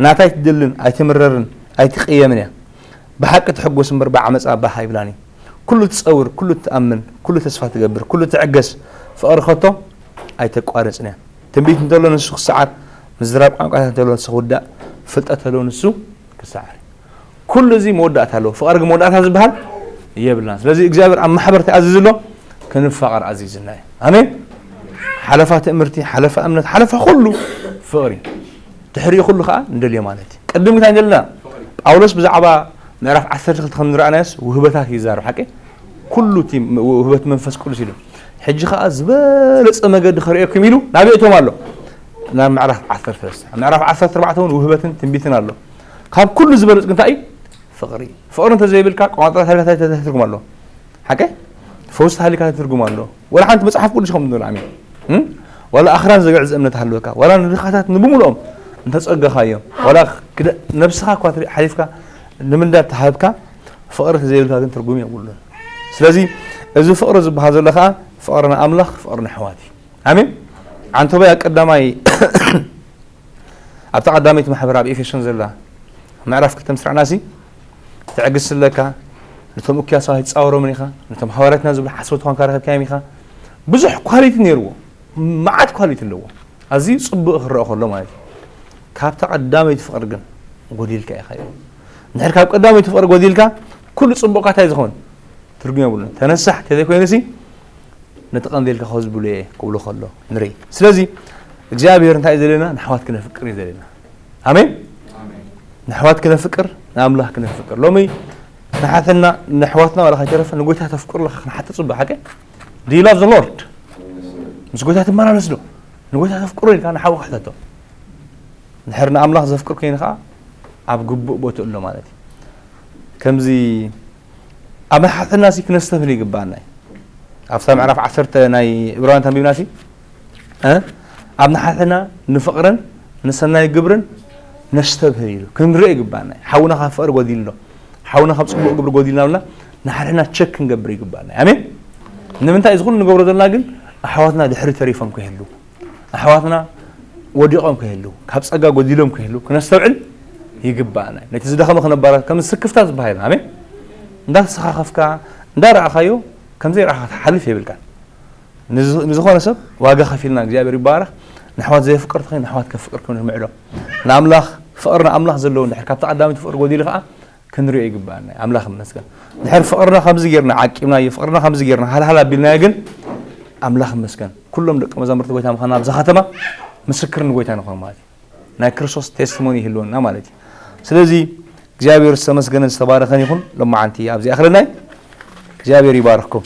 ናታ ኣይትደልን፣ ኣይትምረርን፣ ኣይትቕየምን እያ። ብሓቂ ትሕጎስ እምበር ብዓመጻ ባህ ኣይብላን እዩ። ኩሉ ትጸውር፣ ኩሉ ትኣምን፣ ኩሉ ተስፋ ትገብር፣ ኩሉ ትዕገስ፣ ፍቕሪ ከቶ ኣይተቋርጽን እያ። ትንቢት እንተሎ ንሱ ክሰዓር፣ ምዝራብ ቋንቋታት እንተሎ ንሱ ክውዳእ፣ ፍልጠት እንተሎ ንሱ ክሰዓር እዩ። ኩሉ እዚ መወዳእታ ኣለዎ። ፍቕሪ ግን መወዳእታ ዝበሃል የብልናን። ስለዚ እግዚኣብሔር ኣብ ማሕበር እንታይ ኣዚዙ ኣሎ? ክንፋቐር ኣዚዙና እዩ። ኣሜን። ሓለፋ ትእምርቲ፣ ሓለፋ እምነት፣ ሓለፋ ኩሉ ፍቕሪ። ድሕሪኡ ኩሉ ከዓ ንደልዮ ማለት እዩ። ቅድም እንታይ ንደልና? ጳውሎስ ብዛዕባ ምዕራፍ ዓሰርተ ክልተ ከም ንረኣናዮስ ውህበታት እዩ ዝዛረብ፣ ሓቂ? ኩሉ እቲ ውህበት መንፈስ ቅዱስ ኢሉ። ሕጂ ከዓ ዝበለጸ መገዲ ከርእየኩም ኢሉ ናበይ እቶም ኣሎ? ናብ ምዕራፍ ዓሰርተ ሰለስተ። ምዕራፍ ዓሰርተ ኣርባዕተ እውን ውህበትን ትንቢትን ኣሎ። ካብ ኩሉ ዝበለጽ ግን እንታይ እዩ? ፍቕሪ። ፍቕሪ እንተዘይብልካ ቋንቋ ተሃሊካ እንታይ ትርጉም ኣሎ? ሓቂ? ፈውሲ ተሃሊካ እንታይ ትርጉም ኣሎ? ወላ ሓንቲ መጽሓፍ ቅዱስ ከም ንብል ኣሜን። እም? ወላ ኣኽራን ዘግዕዝ እምነት ሃልወካ፣ ወላ ንድኻታት ንብሙሉኦም እንተጸገኻዮም፣ ወላ ክደ-፣ ነብስኻ እኳ ትሪ-፣ ሓሊፍካ ንምንዳድ ተሃብካ፣ ፍቕሪ እንተዘይብልካ ግን ትርጉም የብሉን። ስለዚ እዚ ፍቕሪ ዝበሃል ዘሎ ከኣ ፍቕሪ ንኣምላኽ፣ ፍቕሪ ንኣሕዋት እዩ። ኣሜን። ዓንቶባይ ኣብ ቀዳማይ ኣብታ ቀዳመይቲ ማሕበር ኣብ ኤፌሶን ዘላ ምዕራፍ ክልተ ምስ ረኣናሲ ትዕግስቲ ኣለካ፣ ነቶም እኩያት ሰባት ኣይትጻወሮምን ኢኻ፣ ነቶም ሃዋርያትና ዝብሉ ሓሰውቲ ኳንካ ረኸብካዮም ኢኻ። ብዙሕ ኳሊቲ ነይርዎ፣ መዓት ኳሊቲ ኣለዎ። ኣዝዩ ጽቡቕ ክረአ ከሎ ማለት እዩ። ካብታ ቀዳመይቲ ፍቕሪ ግን ጎዲልካ ኢኻ ኢሉ። እንድሕር ካብ ቀዳመይቲ ፍቕሪ ጎዲልካ፣ ኩሉ ጽቡቕካ እንታይ ዝኸውን? ትርጉም የብሉን። ተነሳሕ ተዘይኮይኑሲ፣ ነቲ ቀንዴልካ ከዝብሉ እየ ክብሉ ከሎ ንርኢ። ስለዚ እግዚኣብሔር እንታይ እዩ ዘለና? ንኣሕዋት ክነፍቅር እዩ ዘለና። ኣሜን። ንኣሕዋት ክነፍቅር፣ ንኣምላኽ ክነፍቅር። ሎሚ ንሓትና ንኣሕዋትና ዋላ ከይተረፈ ንጎይታ ተፍቅሩ ኣለኻ ክንሓተ ጽቡቅ ሓቂ? Do you love the Lord? ምስ ጎይታ ትመላለስ ዶ? ንጎይታ ተፍቅሩ ኢልካ ንሓውካ ሕተቶ። እንድሕር ንኣምላኽ ዘፍቅር ኮይኑ ከዓ ኣብ ግቡእ ቦትኡ ኣሎ ማለት እዩ። ከምዚ ኣብ ንሓትና ሲ ክነስተብህል ይግባኣና እዩ። ኣብታ ምዕራፍ ዓሰርተ ናይ ዕብራውያን ተንቢብና ሲ፣ እ? ኣብ ንሓትና ንፍቕርን ንሰናይ ግብርን ነስተብህል ኢሉ ክንርኢ ይግባኣና እዩ። ሓውና ካብ ፍቕሪ ጎዲሉ ኣሎ። ሓውና ካብ ጽቡቕ ግብሪ ጎዲልና ብልና ንሓድሕድና ቸክ ክንገብር ይግባኣና እዩ። ኣሜን። ንምንታይ እዚ ኩሉ ንገብሮ ዘለና ግን ኣሕዋትና ድሕሪ ተሪፎም ከይህሉ፣ ኣሕዋትና ወዲቖም ከይህሉ፣ ካብ ጸጋ ጎዲሎም ከይህሉ ክነስተውዕል ይግባኣና እዩ። ነቲ ዝደኸመ ክነባራ ከም ስክፍታ ዝበሃል ኣሜን። እንዳተሰኻኸፍካ እንዳረኣኻዮ ከም ዘይረኣኻ ክትሓልፍ የብልካን። ንዝ-፣ ንዝኾነ ሰብ ዋጋ ከፊልና እግዚኣብሔር ይባረኽ። ንኣሕዋት ዘየፍቅር ተኾይኑ ንኣሕዋት ከፍቅር ከም ንምዕዶ፣ ንኣምላኽ ፍቕሪ ንኣምላኽ ዘለዎ እንድሕር ካብቲ ቀዳመይቲ ፍቕሪ ጎዲሉ ከዓ ክንሪኦ ይግባኣና እዩ። ኣምላኽ ይመስገን። ድሕር ፍቕርና ከምዚ ጌርና ዓቂብናዮ፣ ፍቕርና ከምዚ ጌርና ሃልሃል ኣቢልናዮ ግን ኣምላኽ ይመስገን። ኩሎም ደቂ መዛሙርቲ ጎይታ ምዃንና ኣብዛ ከተማ ምስክር ንጎይታ ንኾን ማለት እዩ። ናይ ክርስቶስ ቴስቲሞኒ ይህልወና ማለት እዩ። ስለዚ እግዚኣብሔር ዝተመስገነን ዝተባረኸን ይኹን። ሎማዓንቲ ኣብዚ ኣኽለናይ እግዚኣብሔር ይባርኽኩም።